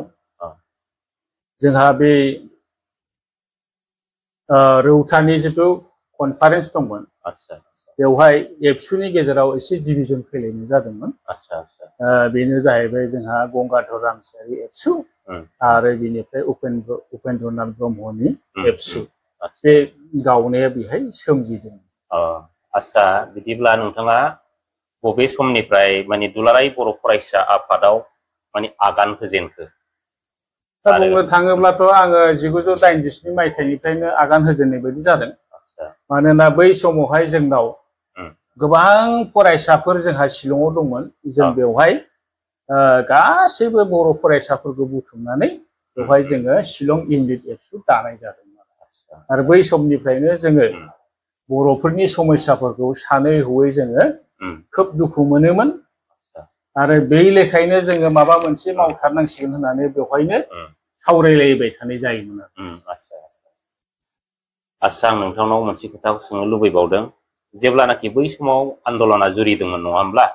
जोंहा बे रौतानि जिथु कनफारेन्स दंमोन, आदसा बेवहाय एबसुनि गेजेराव एसे डिभिजन फैलायनाय जादोंमोन। आदसा आदसा बेनो जाहैबाय जोंहा गंगाधर रामसियारि एबसु आरो बिनिफ्राय उपेन्द्रनाथ ब्रह्मनि एबसु। बे गावनाया बेहाय सोमजिदों। आदसा बिदिब्ला नोंथाङा बबे समनिफ्राय माने दुलाराय बर' फरायसा आफादाव माने आगान होजेनखो? दा बुंनो थाङोब्लाथ' आङो 1987 मायथाइनिफ्रायनो आगान होजेननाय बायदि जादों। मानोना बै समावहाय जोंनाव गोबां फरायसाफोर जोंहा शिलंआव दंमोन। जों बेवहाय गासैबो बर' फरायसाफोरखौ बुथुमनानै बेवहाय जोङो शिलं इउनिट एबसु दानाय जादोंमोन। आरो बै समनिफ्रायनो जोङो बर'फोरनि समस्याफोरखौ सानै हयै जोङो खोब दुखु मोनोमोन। आरो बे लेखायनो जोङो माबा मोनसे मावथारनांसिगोन होननानै बेवहायनो सावरायलायबाय थानाय जायोमोन आरो। आदसा आं नोंथांनाव मोनसे खोथाखौ सोंनो लुबैबावदों। जेब्लानाखि बै समाव आन्दलना जुरिदोंमोन नङा होमब्ला?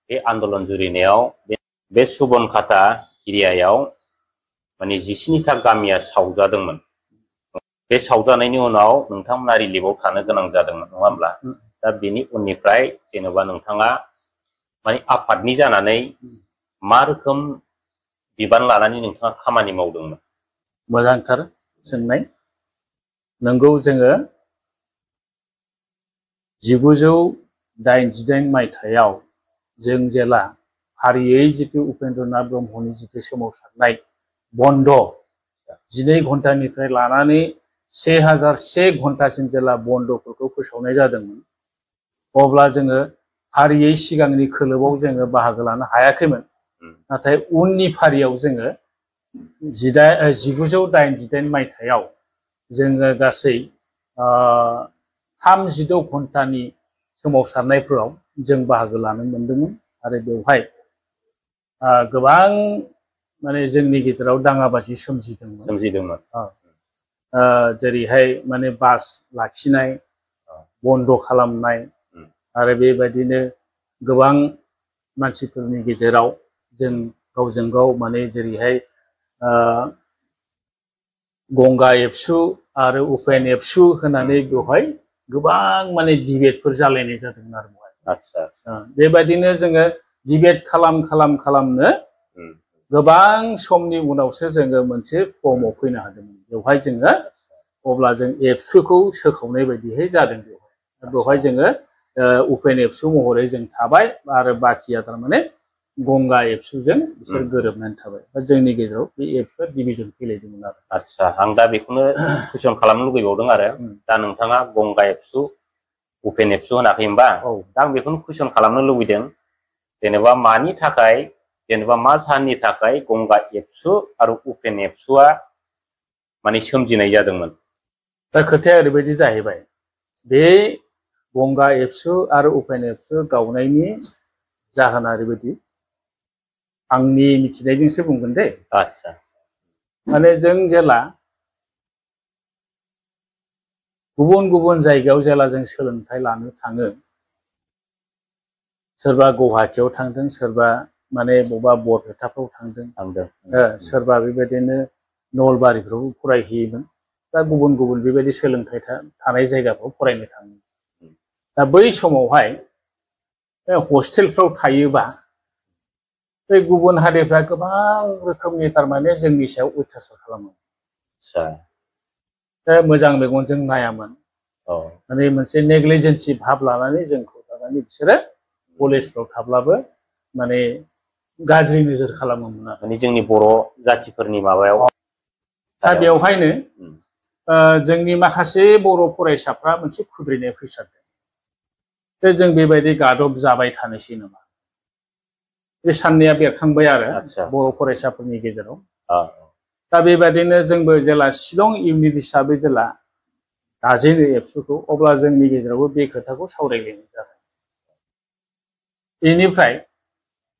बे आन्दलन जुरिनायाव बे सुबनखाता एरियायाव माने 19था गामिया सावजादोंमोन। बे सावजानायनि उनाव नोंथांमोना रिलिफआव थानो गोनां जादोंमोन नङा होमब्ला? दा बेनि उननिफ्राय जेन'बा नोंथाङा माने आफादनि जानानै मा रोखोम बिबान लानानै नोंथाङा खामानि मावदोंमोन? मोजांथार सोंनाय। नंगौ, जोङो 1988 मायथाइयाव जों जेला फारियै जिथु उपेन्द्रनाथ ब्रह्मनि जिथु सोमावसारनाय बन्द 12 घन्टानिफ्राय लानानै 1001 घन्टासिम जेला बन्दफोरखौ फोसावनाय जादोंमोन, अब्ला जोङो फारियै सिगांनि खोलोबाव जोङो बाहागो लानो हायाखैमोन। नाथाय उननि फारियाव जोङो 1988 मायथाइयाव जोङो गासै 36 घन्टानि सोमावसारनायफोराव जों बाहागो लानो मोनदोंमोन। आरो बेवहाय गोबां माने जोंनि गेजेराव दाङाबाजि सोमजिदोंमोन। जेरैहाय माने बास लाखिनाय, बन्द खालामनाय, आरो बेबायदिनो गोबां मानसिफोरनि गेजेराव जों गावजों गाव माने जेरैहाय गंगा एबसु आरो उपेन एबसु होनानै बेवहाय गोबां माने डिबेटफोर जालायनाय जादोंमोन आरो बेवहाय। बेबायदिनो जोङो डिबेट खालामनो गोबां समनि उनावसो जोङो मोनसे फर्मआव फैनो हादोंमोन। बेवहाय जोङो अब्ला जों एबसुखौ सोखावनाय बायदिहाय जादों। बेवहाय जोङो उपेन एबसु महरै जों थाबाय आरो बाखिया थारमाने गंगा एबसुजों बिसोर गोरोबनानै थाबाय। जोंनि गेजेराव बे एबसुआ डिभिजन फैलायदोंमोन आरो। आदसा आं दा बेखौनो कुइसन खालामनो लुबैबावदों आरो दा नोंथाङा गंगा एबसु उपेन एबसु होनाखै होमबा? दा आं बेखौनो कुइसन खालामनो लुबैदों, जेनेबा मानि थाखाय, जेनेबा मा जाहोननि थाखाय गंगा एबसु आरो उपेन एबसुआ माने सोमजिनाय जादोंमोन? दा खोथाया ओरैबायदि जाहैबाय, बे गंगा एबसु आरो उपेन एबसु गावनायनि जाहोना ओरैबायदि, आंनि मिथिनायजोंसो बुंगोन दे। आदसा माने जों जेला गुबुन गुबुन जायगायाव जेला जों सोलोंथाइ लानो थाङो, सोरबा गुवाहाटियाव थांदों, सोरबा माने बबेबा बरपेटाफ्राव थांदों, सोरबा बेबायदिनो नलबारिफ्रावबो फरायहैयोमोन। दा गुबुन गुबुन बेबायदि सोलोंथाइ थानाय जायगाफ्राव फरायनो थाङो। दा बै समावहाय हस्टेलफ्राव थायोबा बे गुबुन हारिफ्रा गोबां रोखोमनि थारमाने जोंनि सायाव अयथासार खालामो। मोजां मेगनजों नायामोन। माने मोनसे नेग्लिजेन्सि भाब लानानै जोंखौ थारमाने बिसोरो कलेजफ्राव थाब्लाबो माने गाज्रि नोजोर खालामोमोन आरो। माने जोंनि बर' जाथिफोरनि माबायाव। दा बेवहायनो जोंनि माखासे बर' फरायसाफ्रा मोनसे खुद्रिनाय फैसारदों। जों बेबायदि गादब जाबाय थानोसै नामा? बे साननाया बेरखांबाय आरो बर' फरायसाफोरनि गेजेराव। दा बेबायदिनो जोंबो जेला शिलं इउनिट हिसाबै जेला दाजेनो एबसुखौ, अब्ला जोंनि गेजेरावबो बे खोथाखौ सावरायलायनाय जादों। बेनिफ्राय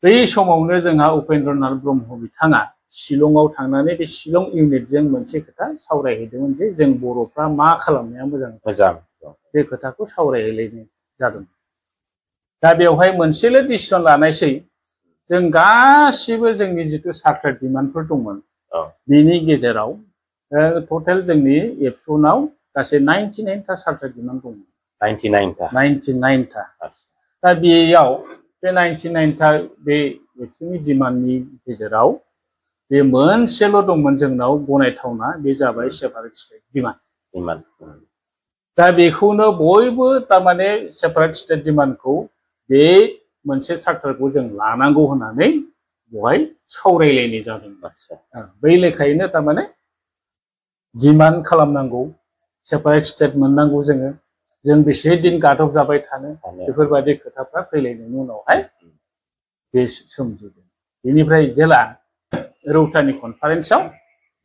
बै समावनो जोंहा उपेन्द्रनाथ ब्रह्म बिथाङा शिलंआव थांनानै बे शिलं इउनिटजों मोनसे खोथा सावरायहैदोंमोन जे जों बर'फ्रा मा खालामनाया मोजां बे खोथाखौ सावरायहैलायनाय जादों। दा बेवहाय मोनसेल' डिसिसन लानायसै जों गासिबो जोंनि जिथु चार्टार डिमान्डफोर दंमोन बिनि गेजेराव टटेल जोंनि एबसुनाव गासै 99टा चार्टार डिमान्ड दंमोन। 99टा दा बेयाव बे 99टा बे एबसुनि डिमान्डनि गेजेराव बे मोनसेल' दंमोन जोंनाव गनायथावना, बे जाबाय सेपारेट स्टेट डिमान्ड। दा बेखौनो बयबो तारमाने सेपारेट स्टेट डिमान्डखौ बे मोनसे चार्टारखौ जों लानांगौ होननानै बेवहाय सावरायलायनाय जादों। बै लेखायैनो तारमाने डिमान्ड खालामनांगौ, सेपारेट स्टेट मोननांगौ, जों बेसे दिन गादब जाबाय थानो, बेफोरबायदि खोथाफ्रा फैलायनायनि उनावहाय बे सोमजिदों। बेनिफ्राय जेला रौतानि कनफारेन्सआव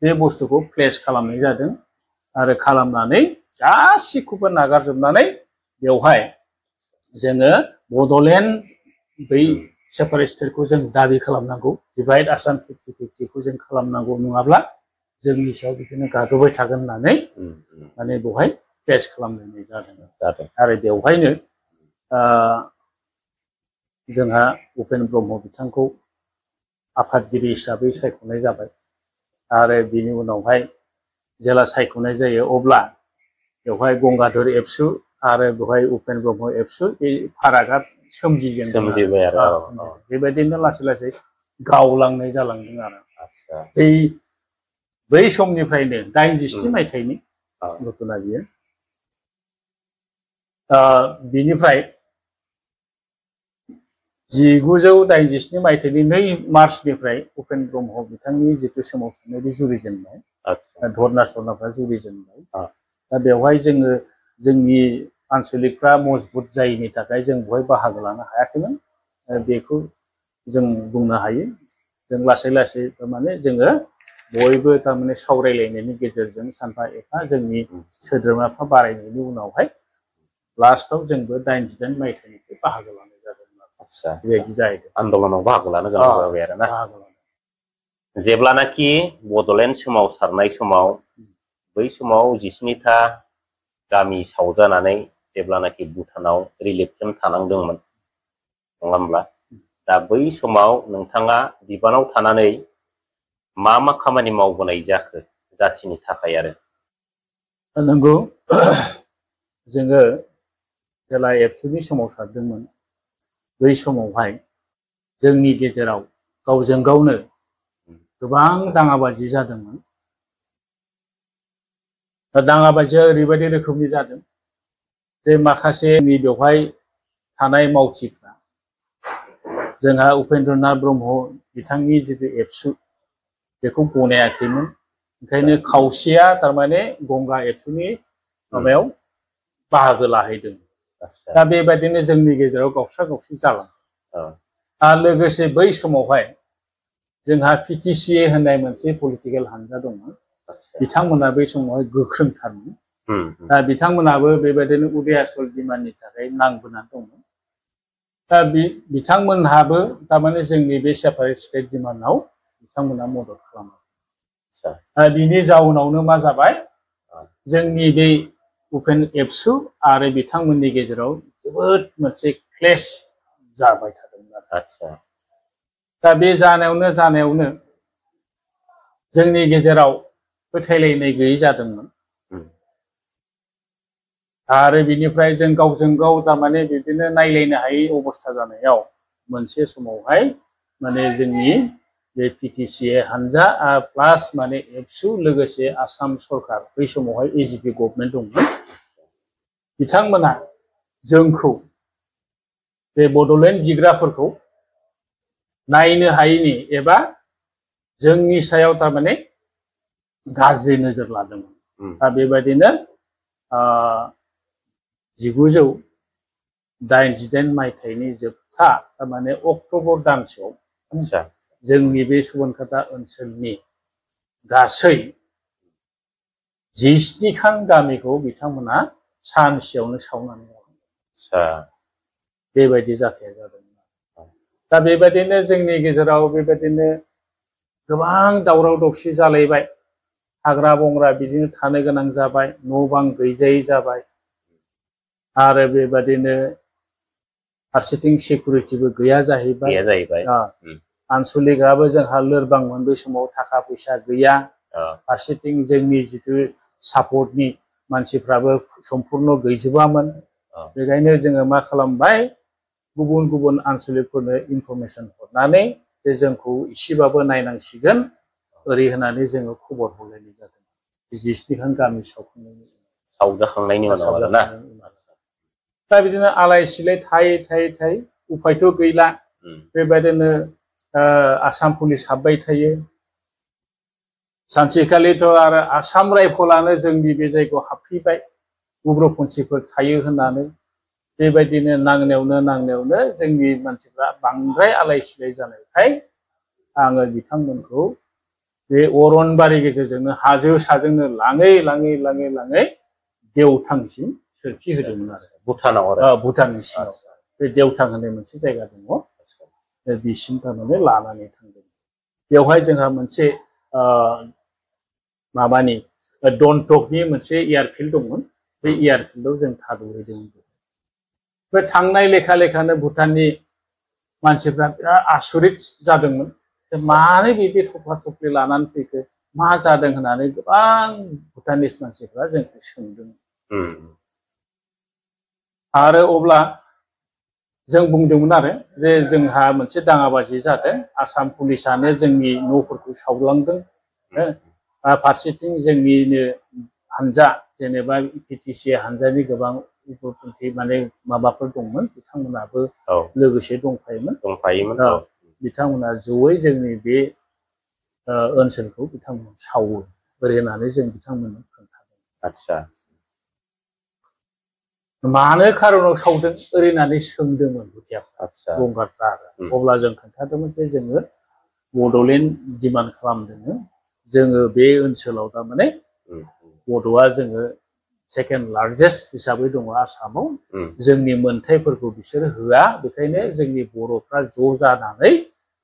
बे बुस्थुखौ प्लेस खालामनाय जादों आरो खालामनानै गासिखौबो नागारजोबनानै बेवहाय जोङो बड'लेण्ड बै सेपारेट स्टेटखौ जों दाबि खालामनांगौ, डिभाइड आसाम 50-50खौ जों खालामनांगौ, नङाब्ला जोंनि सायाव बिदिनो गादबबाय थागोन होननानै माने बेवहाय प्लेस खालामनाय जादों। आरो बेवहायनो जोंहा उपेन ब्रह्म बिथांखौ आफादगिरि हिसाबै सायख'नाय जाबाय। आरो बिनि उनावहाय जेला सायख'नाय जायो अब्ला बेवहाय गंगाधर एबसु आरो बेवहाय उपेन ब्रह्म एबसु बे फारागा सोमजिबाय आरो बेबायदिनो लासै लासै गावलांनाय जालांदों आरो बै समनिफ्रायनो 87 मायथाइनि घटना बियो। बिनिफ्राय 1987 मायथाइनि 2 मार्चनिफ्राय उपेन ब्रह्म बिथांनि जिथु सोमावसारनाय बे जुरिजेननाय, धरना-सरनाफ्रा जुरिजेनबाय। दा बेवहाय जोंनि आन्सलिकफ्रा मजबुत जायैनि थाखाय जों बेवहाय बाहागो लानो हायाखैमोन, बेखौ जों बुंनो हायो। जों लासै लासै तारमाने जोङो बयबो तारमाने सावरायलायनायनि गेजेरजों सानफा एफा जोंनि सोद्रोमाफ्रा बारायनायनि उनावहाय लास्टआव जोंबो 88 मायथाइनिफ्राय बाहागो लानाय जादों। बेबायदि जाहैदों। आन्दलनाव बाहागो लानो गोनां जाबाय आरोना। जेब्लानाखि बड'लेण्ड सोमावसारनाय समाव बै समाव 17टा गामि सावजानानै जेब्लानाखि भुटानाव रिलिफ केम्प थानांदोंमोन, नङा होमब्ला? दा बै समाव नोंथाङा बिबानाव थानानै मा खामानि मावबोनाय जाखो जाथिनि थाखाय? आरो नंगौ, जोङो जेला एबसुनि सोमावसारदोंमोन बै समावहाय जोंनि गेजेराव गावजों गावनो गोबां दाङाबाजि जादोंमोन। दाङाबाजिया ओरैबायदि रोखोमनि जादों जे माखासे बेवहाय थानाय मावथिफ्रा जोंहा उपेन्द्रनाथ ब्रह्म बिथांनि जितु एबसु बेखौ गनायाखैमोन, ओंखायनो खावसेया तारमाने गंगा एबसुनि माबायाव बाहागो लाहैदों। दा बेबायदिनो जोंनि गेजेराव गावस्रा-गावस्रि जालांदों। आरो लोगोसे बै समावहाय जोंहा PTCA होननाय मोनसे पलिटिकेल हानजा दंमोन, बिथांमोना बै समावहाय गोख्रोंथारमोन। दा बिथांमोनाबो बेबायदिनो उदयाचल डिमान्डनि थाखाय नांबोनानै दंमोन। दा बिथांमोनहाबो तारमाने जोंनि बे सेपारेट स्टेट डिमान्डआव बिथांमोना मदद खालामो। बिनि जाउनावनो मा जाबाय, जोंनि बे उपेन एबसु आरो बिथांमोननि गेजेराव जोबोद मोनसे क्लेश जाबाय थादोंमोन। दा बे जानायावनो जोंनि गेजेराव फोथायलायनाय गैयै जादोंमोन। आरो बिनिफ्राय जों गावजों गाव तारमाने बिदिनो नायलायनो हायै अबस्था जानायाव मोनसे समावहाय माने जोंनि बे PTCA हानजा प्लास माने एबसु लोगोसे आसाम सरकार, बै समावहाय AGP गभर्नमेन्ट दंमोन, बिथांमोना जोंखौ बे बड'लेण्ड बिग्राफोरखौ नायनो हायैनि एबा जोंनि सायाव तारमाने गाज्रि नोजोर लादोंमोन। दा बेबायदिनो 1988 मायथाइनि जोबथा तारमाने अक्ट'बर दानसोआव जोंनि बे सुबनखाता ओनसोलनि गासै 17खान गामिखौ बिथांमोना सानसेयावनो सावनानै बेबायदि जाथाया जादोंमोन। दा बेबायदिनो जोंनि गेजेराव बेबायदिनो गोबां दावराव दावसि जालायबाय हाग्रा बंग्रा बिदिनो थानो गोनां जाबाय न' बां गैजायै जाबाय आरो बेबादिनो फारसेथिं सिकिउरिटिबो गैया जाहैबाय आनसलिकआबो जोंहा लोरबांमोन बै समाव थाखा फैसा गैया फारसेथिं जोंनि जिथु सापर्टनि मानसिफ्राबो सम्पुर्ण गैजोबामोन बेखायनो जोङो मा खालामबाय गुबुन गुबुन आनसलिकफोरनो इनफरमेसन हरनानै जे जोंखौ एसेबाबो नायनांसिगोन ओरै होननानै जोङो खबर हरलायनाय जादों 20 खान गामि सावजाखांनायनि उनाव आरोना दा बिदिनो आलाय सिलाय थायै उफायथ' गैला बेबायदिनो आसाम पुलिस हाबबाय थायो सानसेखालिथ' आरो आसाम रायफलानो जोंनि बे जायगायाव हाबफैबाय उग्रपन्थिफोर थायो होननानै बेबायदिनो नांनायावनो जोंनि मानसिफ्रा बांद्राय आलाय सिलाय जानायखाय आङो बिथांमोनखौ बे अरनबारि गेजेरजोंनो हाजो साजोंनो लाङै देवथांसिम सोरखि होदोंमोन आरो भुटानाव भुटाननि सिङाव बे देवथां होननाय मोनसे जायगा दङ बिसिम थारमाने लानानै थांदों बेवहाय जोंहा मोनसे माबानि दनटकनि मोनसे एयारफिल्ड दंमोन बे एयारफिल्डआव जों थाद'हैदोंमोन बे थांनाय लेखानो भुटाननि मानसिफ्रा बिराद आसरित जादोंमोन मानो बिदि थफ्ला थफ्लि लानानै फैखो मा जादों होननानै गोबां भुटानिस मानसिफ्रा जोंखौ सोंदों आरो अब्ला जों बुंदोंमोन आरो जे जोंहा मोनसे दाङाबाजि जादों आसाम पुलिसानो जोंनि न'फोरखौ सावलांदों फारसेथिं जोंनिनो हानजा जेनेबा पिटिसि हानजानि गोबां उग्रपन्थी माने माबाफोर दंमोन बिथांमोनाबो लोगोसे दंफायोमोन बिथांमोना जयै जोंनि बे ओनसोलखौ बिथांमोना सावो ओरै होननानै जों बिथांमोननो खोन्थादों आदसा मानो खारनाव सावदों ओरै होननानै सोंदोंमोन गंगारफ्रा अब्ला जों खोन्थादोंमोन जे जोङो बड'लेण्ड डिमान्ड खालामदों जोङो बे ओनसोलाव थारमाने बड'आ जोङो सेकेन्ड लार्जेस्ट हिसाबै दङ आसामाव जोंनि मोनथायफोरखौ बिसोर होआ बेखायनो जोंनि बर'फ्रा ज' जानानै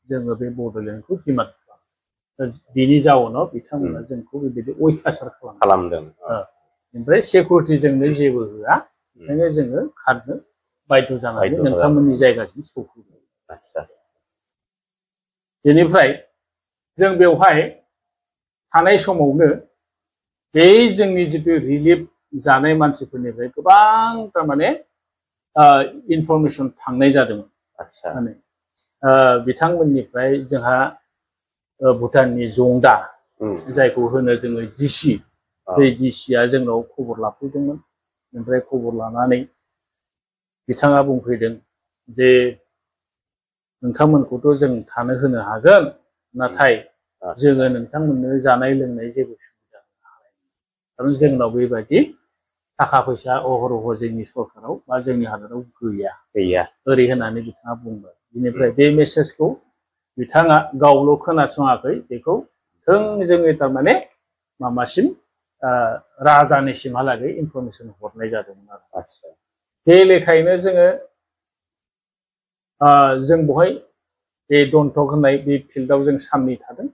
जोङो बे बड'लेण्डखौ डिमान्ड खालामो बिनि जाउनाव बिथांमोना जोंखौ बेबायदि अयथासार खालामदों ओमफ्राय सिकिउरिटिजोंनो जेबो होआ ओंखायनो जोङो खारनो बाध्य जानानै नोंथांमोननि जायगासिम सौफैबाय बेनिफ्राय जों बेवहाय थानाय समावनो बे जोंनि जिथु रिलिफ जानाय मानसिफोरनिफ्राय गोबां थारमाने इनफरमेसन थांनाय जादोंमोन माने बिथांमोननिफ्राय जोंहा भुटाननि जंदा जायखौ होनो जोङो डिसि बे डिसिया जोंनाव खबर लाफैदोंमोन ओमफ्राय खबर लानानै बिथाङा बुंफैदों जे नोंथांमोनखौथ' जों थानो होनो हागोन नाथाय जोङो नोंथांमोननो जानाय लोंनाय जेबो सुबिदा होनो हानाय नङा खारन जोंनाव बेबायदि थाखा फैसा अहरह जोंनि सरकाराव बा जोंनि हादराव गैया ओरै होननानै बिथाङा बुंबाय बिनिफ्राय बे मेसेजखौ बिथाङा गावल' खोनासङाखै बेखौ थोंजोङै थारमाने माबासिम राजानिसिमहालागै इनफरमेसन हरनाय जादोंमोन आरो बे लेखायैनो जोङो जों बेवहाय बे दनटक होननाय बे फिल्डआव जों साननै थादों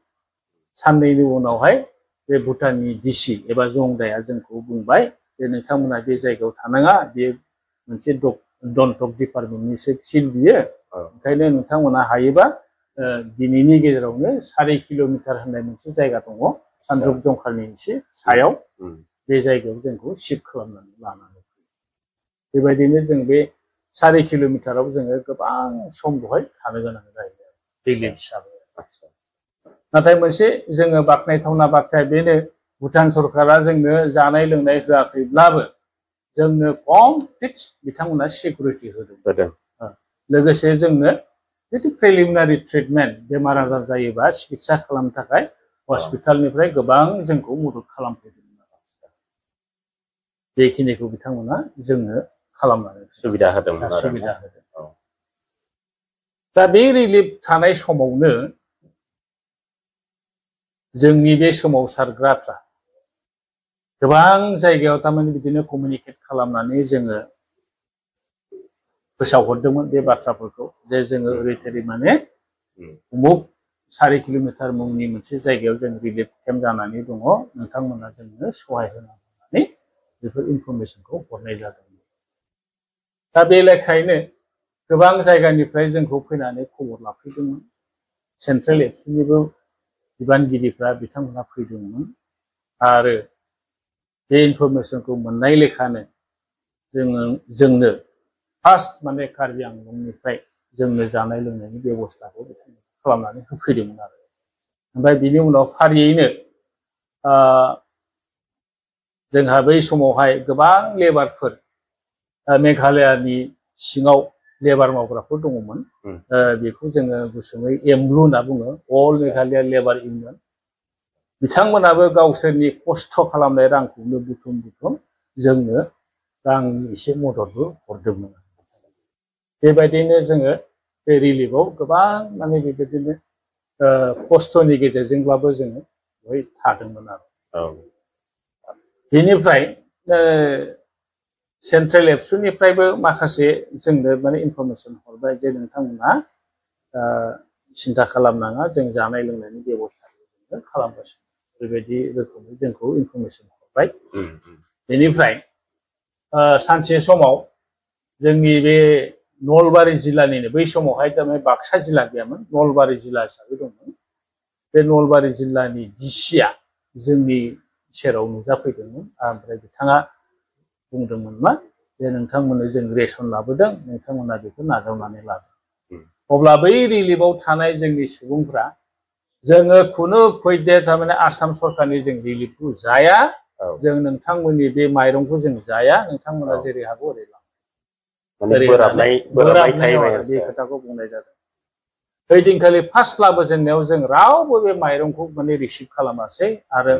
साननैनि उनावहाय बे भुटाननि डिसि एबा जंदाया जोंखौ बुंबाय जे नोंथांमोना बे जायगायाव थानाङा बे मोनसे दनटक डिपार्टमेन्टनिसो फिल्ड बियो ओंखायनो नोंथांमोना हायोबा दिनैनि गेजेरावनो 4 किल'मिटार होननाय मोनसे जायगा दङ सानद्रुप जंखालनि एसे सायाव बे जायगायाव जोंखौ शिफ्ट खालामनानै लानानै बेबायदिनो जों बे 4 किल'मिटाराव जोङो गोबां सम बेवहाय थानो गोनां जायो रिलिफ हिसाबै नाथाय मोनसे जोङो बाख्नायथावना बाथ्राया बेनो भुटान सरकारा जोंनो जानाय लोंनाय होआखैब्लाबो जोंनो कमप्लिट बिथांमोना सिकिउरिटि होदों लोगोसे जोंनो जितु प्रिलिमिनारि ट्रिटमेन्ट बेमार आजार जायोबा सिकित्सा खालामनो थाखाय हस्पिटालनिफ्राय गोबां जोंखौ मदद खालामफैदों बेखिनिखौ बिथांमोना जोंनो खालामनानै सुबिदा होदों दा बे रिलिफ थानाय समावनो जोंनि बे सोमावसारग्राफ्रा गोबां जायगायाव थारमाने बिदिनो कमिउनिकेट खालामनानै जोङो फोसावहरदोंमोन बे बाथ्राफोरखौ जे जोङो ओरैथोरै माने उमुक 4 किल'मिटार मुंनि मोनसे जायगायाव जों रिलिफ केम्प जानानै दङ नोंथांमोना जोंनो सहाय होनानै बेफोर इनफरमेसनखौ हरनाय जादों। दा बे लेखायैनो गोबां जायगानिफ्राय जोंखौ फैनानै खबर लाफैदोंमोन। सेन्ट्रेल एबसुनिबो बिबानगिरिफ्रा बिथांमोनहा फैदोंमोन आरो बे इनफरमेसनखौ मोननाय लेखानो जोंनो फार्स्ट माने कार्बि आंलंनिफ्राय जोंनो जानाय लोंनायनि बेबस्थाखौ खालामनानै होफैदोंमोन आरो ओमफ्राय बिनि उनाव फारियैनो जोंहा बै समावहाय गोबां लेबारफोर मेघालयानि सिङाव लेबार मावग्राफोर दङमोन। बेखौ जोङो गुसुङै एमलु होनना बुङो, अल मेघालया लेबार इउनियन। बिथांमोनाबो गावसोरनि खस्थ' खालामनाय रांखौनो बुथुम जोंनो रांनि एसे मददबो हरदोंमोन। बेबायदिनो जोङो बे रिलिफआव गोबां माने बेबायदिनो खस्थ'नि गेजेरजोंब्लाबो जोङो बेवहाय थादोंमोन आरो। बेनिफ्राय सेन्ट्रेल एबसुनिफ्रायबो माखासे जोंनो माने इनफरमेसन हरबाय जे नोंथांमोना सिन्था खालामनाङा, जों जानाय लोंनायनि बेब'स्थाखौ जोङो खालामगासिनो। बेबायदि रोखोमै जोंखौ इनफरमेसन हरबाय। बेनिफ्राय सानसे समाव जोंनि बे नलबारि जिल्लानिनो, बै समावहाय थारमाने बाक्सा जिल्ला गैयामोन, नलबारि जिल्ला हिसाबै दंमोन। बे नलबारि जिल्लानि डिसिआ जोंनि सेराव नुजाफैदोंमोन। ओमफ्राय बिथाङा बुंदोंमोन मा जे नोंथांमोननो जों रेसन लाबोदों, नोंथांमोना बेखौ नाजावनानै लादों। अब्ला बै रिलिफआव थानाय जोंनि सुबुंफ्रा जोङो खुनु फैदे थारमाने आसाम सरकारनि जों रिलिफखौ जाया, जों नोंथांमोननि बे माइरंखौ जों जाया, नोंथांमोना जेरै हागौ ओरै बोराबनाय बे खोथाखौ बुंनाय जादों। ओइदिनखालि फार्स्ट लाबोजेननायाव जों रावबो बे माइरंखौ माने रिसिभ खालामासै आरो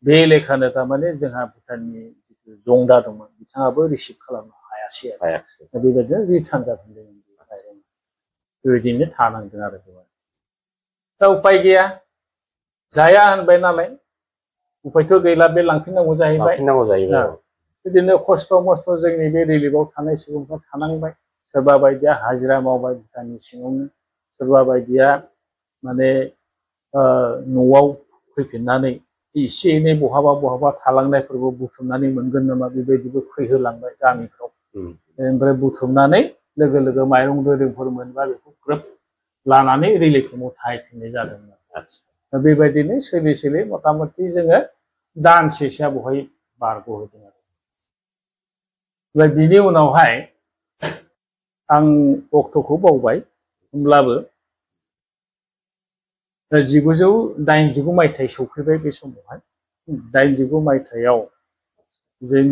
बे लेखानो थारमाने जोंहा भुटाननि जिथु जंदा दंमोन बिथाङाबो रिसिभ खालामनो हायासै आरो बेबायदिनो रिटार्न जाफिनदों। बेबायदिनो थानांदों आरो बेवहाय। दा उपाय गैया, जाया होनबाय नालाय उपायथ' गैला, बे लांफिननांगौ जाहैबाय। बिदिनो खस्थ' मस्थ' जोंनि बे रिलिफआव थानाय सुबुंफ्रा थानांबाय। सोरबा बायदिया हाजिरा मावबाय भुटाननि सिङावनो, सोरबा बायदिया माने न'आव फैफिननानै एसे एनै बहाबा थालांनायफोरखौ बुथुमनानै मोनगोन नामा बेबायदिबो फैहोलांबाय गामिफ्राव। ओमफ्राय बुथुमनानै लोगो माइरं दैरंफोर मोनबा बेखौ ग्रोब लानानै रिलिफ केम्पआव थाहैफिननाय जादोंमोन। दा बेबायदिनो सोलियै मथा मथि जोङो दानसेसोआ बेवहाय बारग'होदों आरो। ओमफ्राय बिनि उनावहाय आं अक्ट'खौ बावबाय, होमब्लाबो 1989 मायथाइ सौफैबाय बे समावहाय। 89 मायथाइयाव जों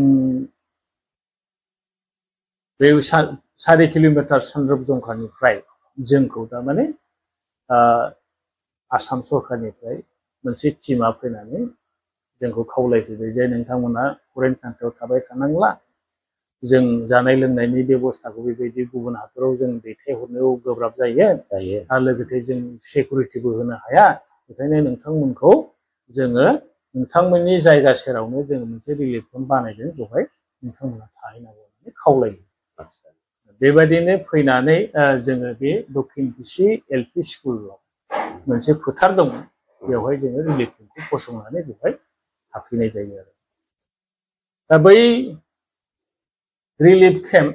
बे 4 किल'मिटार सानद्रुप जंखानिफ्राय जोंखौ थारमाने आसाम सरकारनिफ्राय मोनसे टिमा फैनानै जोंखौ खावलायफैबाय जे नोंथांमोना फरेन कान्ट्रियाव थाबाय थानांला, जों जानाय लोंनायनि बेबस्थाखौ बेबायदि गुबुन हादराव जों दैथायहरनायाव गोब्राब जायो आरो लोगोसे जों सिकिउरिटिबो होनो हाया, बेखायनो नोंथांमोनखौ जोङो नोंथांमोननि जायगा सेरावनो जोङो मोनसे रिलिफ केम्प बानायदों, बेवहाय नोंथांमोना थाहैनांगौ होननानै खावलायो। बेबायदिनो फैनानै जोङो बे दक्षिण कुसि एलपि स्कुलाव मोनसे फोथार दङ, बेवहाय जोङो रिलिफ केम्पखौ फसंनानै बेवहाय थाफैनाय जायो आरो। दा बै रिलिफ केम्प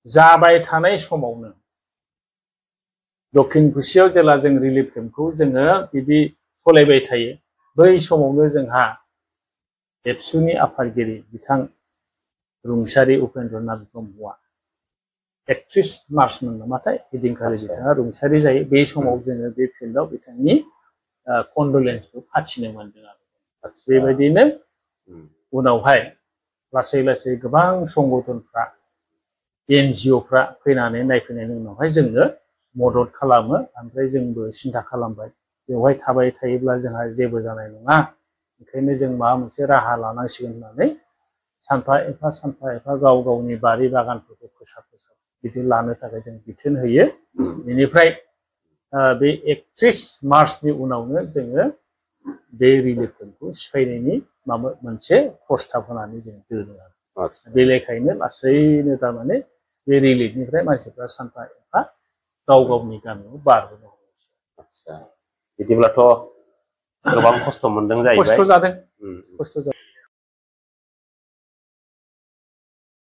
जाबाय थानाय समावनो दक्षिण कुसियाव जेला जों रिलिफ केम्पखौ जोङो बिदि सलायबाय थायो, बै समावनो जोंहा एबसुनि आफादगिरि बिथां रुंसारि उपेन्द्रनाथ ब्रह्मआ 31 मार्चमोन नामाथाय ओइदिनखालि बिथाङा रुंसारि जायो। बे समाव जोङो बे फिल्डआव बिथांनि कन्डलेन्सखौ फाथिनो मोनदों आरो। बेबायदिनो उनावहाय लासै गोबां संगठनफ्रा NGOफ्रा फैनानै नायफैनायनि उनावहाय जोंनो मदद खालामो। ओमफ्राय जोंबो सिन्था खालामबाय बेवहाय थाबाय थायोब्ला जोंहा जेबो जानाय नङा, ओंखायनो जों माबा मोनसे राहा लानांसिगोन होननानै सानफा एफा गाव गावनि बारि बागानफोरखौ फोसाब बिदि लानो थाखाय जों बिथोन होयो। बेनिफ्राय बे 31 मार्चनि उनावनो जोङो बे रिलिफ केम्पखौ सिफायनायनि माबा मोनसे प्रस्ताब होनानै जों दोनो आरो। बे लेखायैनो लासैनो थारमाने बे रिलिफनिफ्राय मानसिफ्रा सानफा एफा गाव गावनि गामियाव बारबोनो हमो। आदसा बिदिब्लाथ' गोबां खस्थ' मोनदों जाहैबाय खस्थ' जादों खस्थ' जादों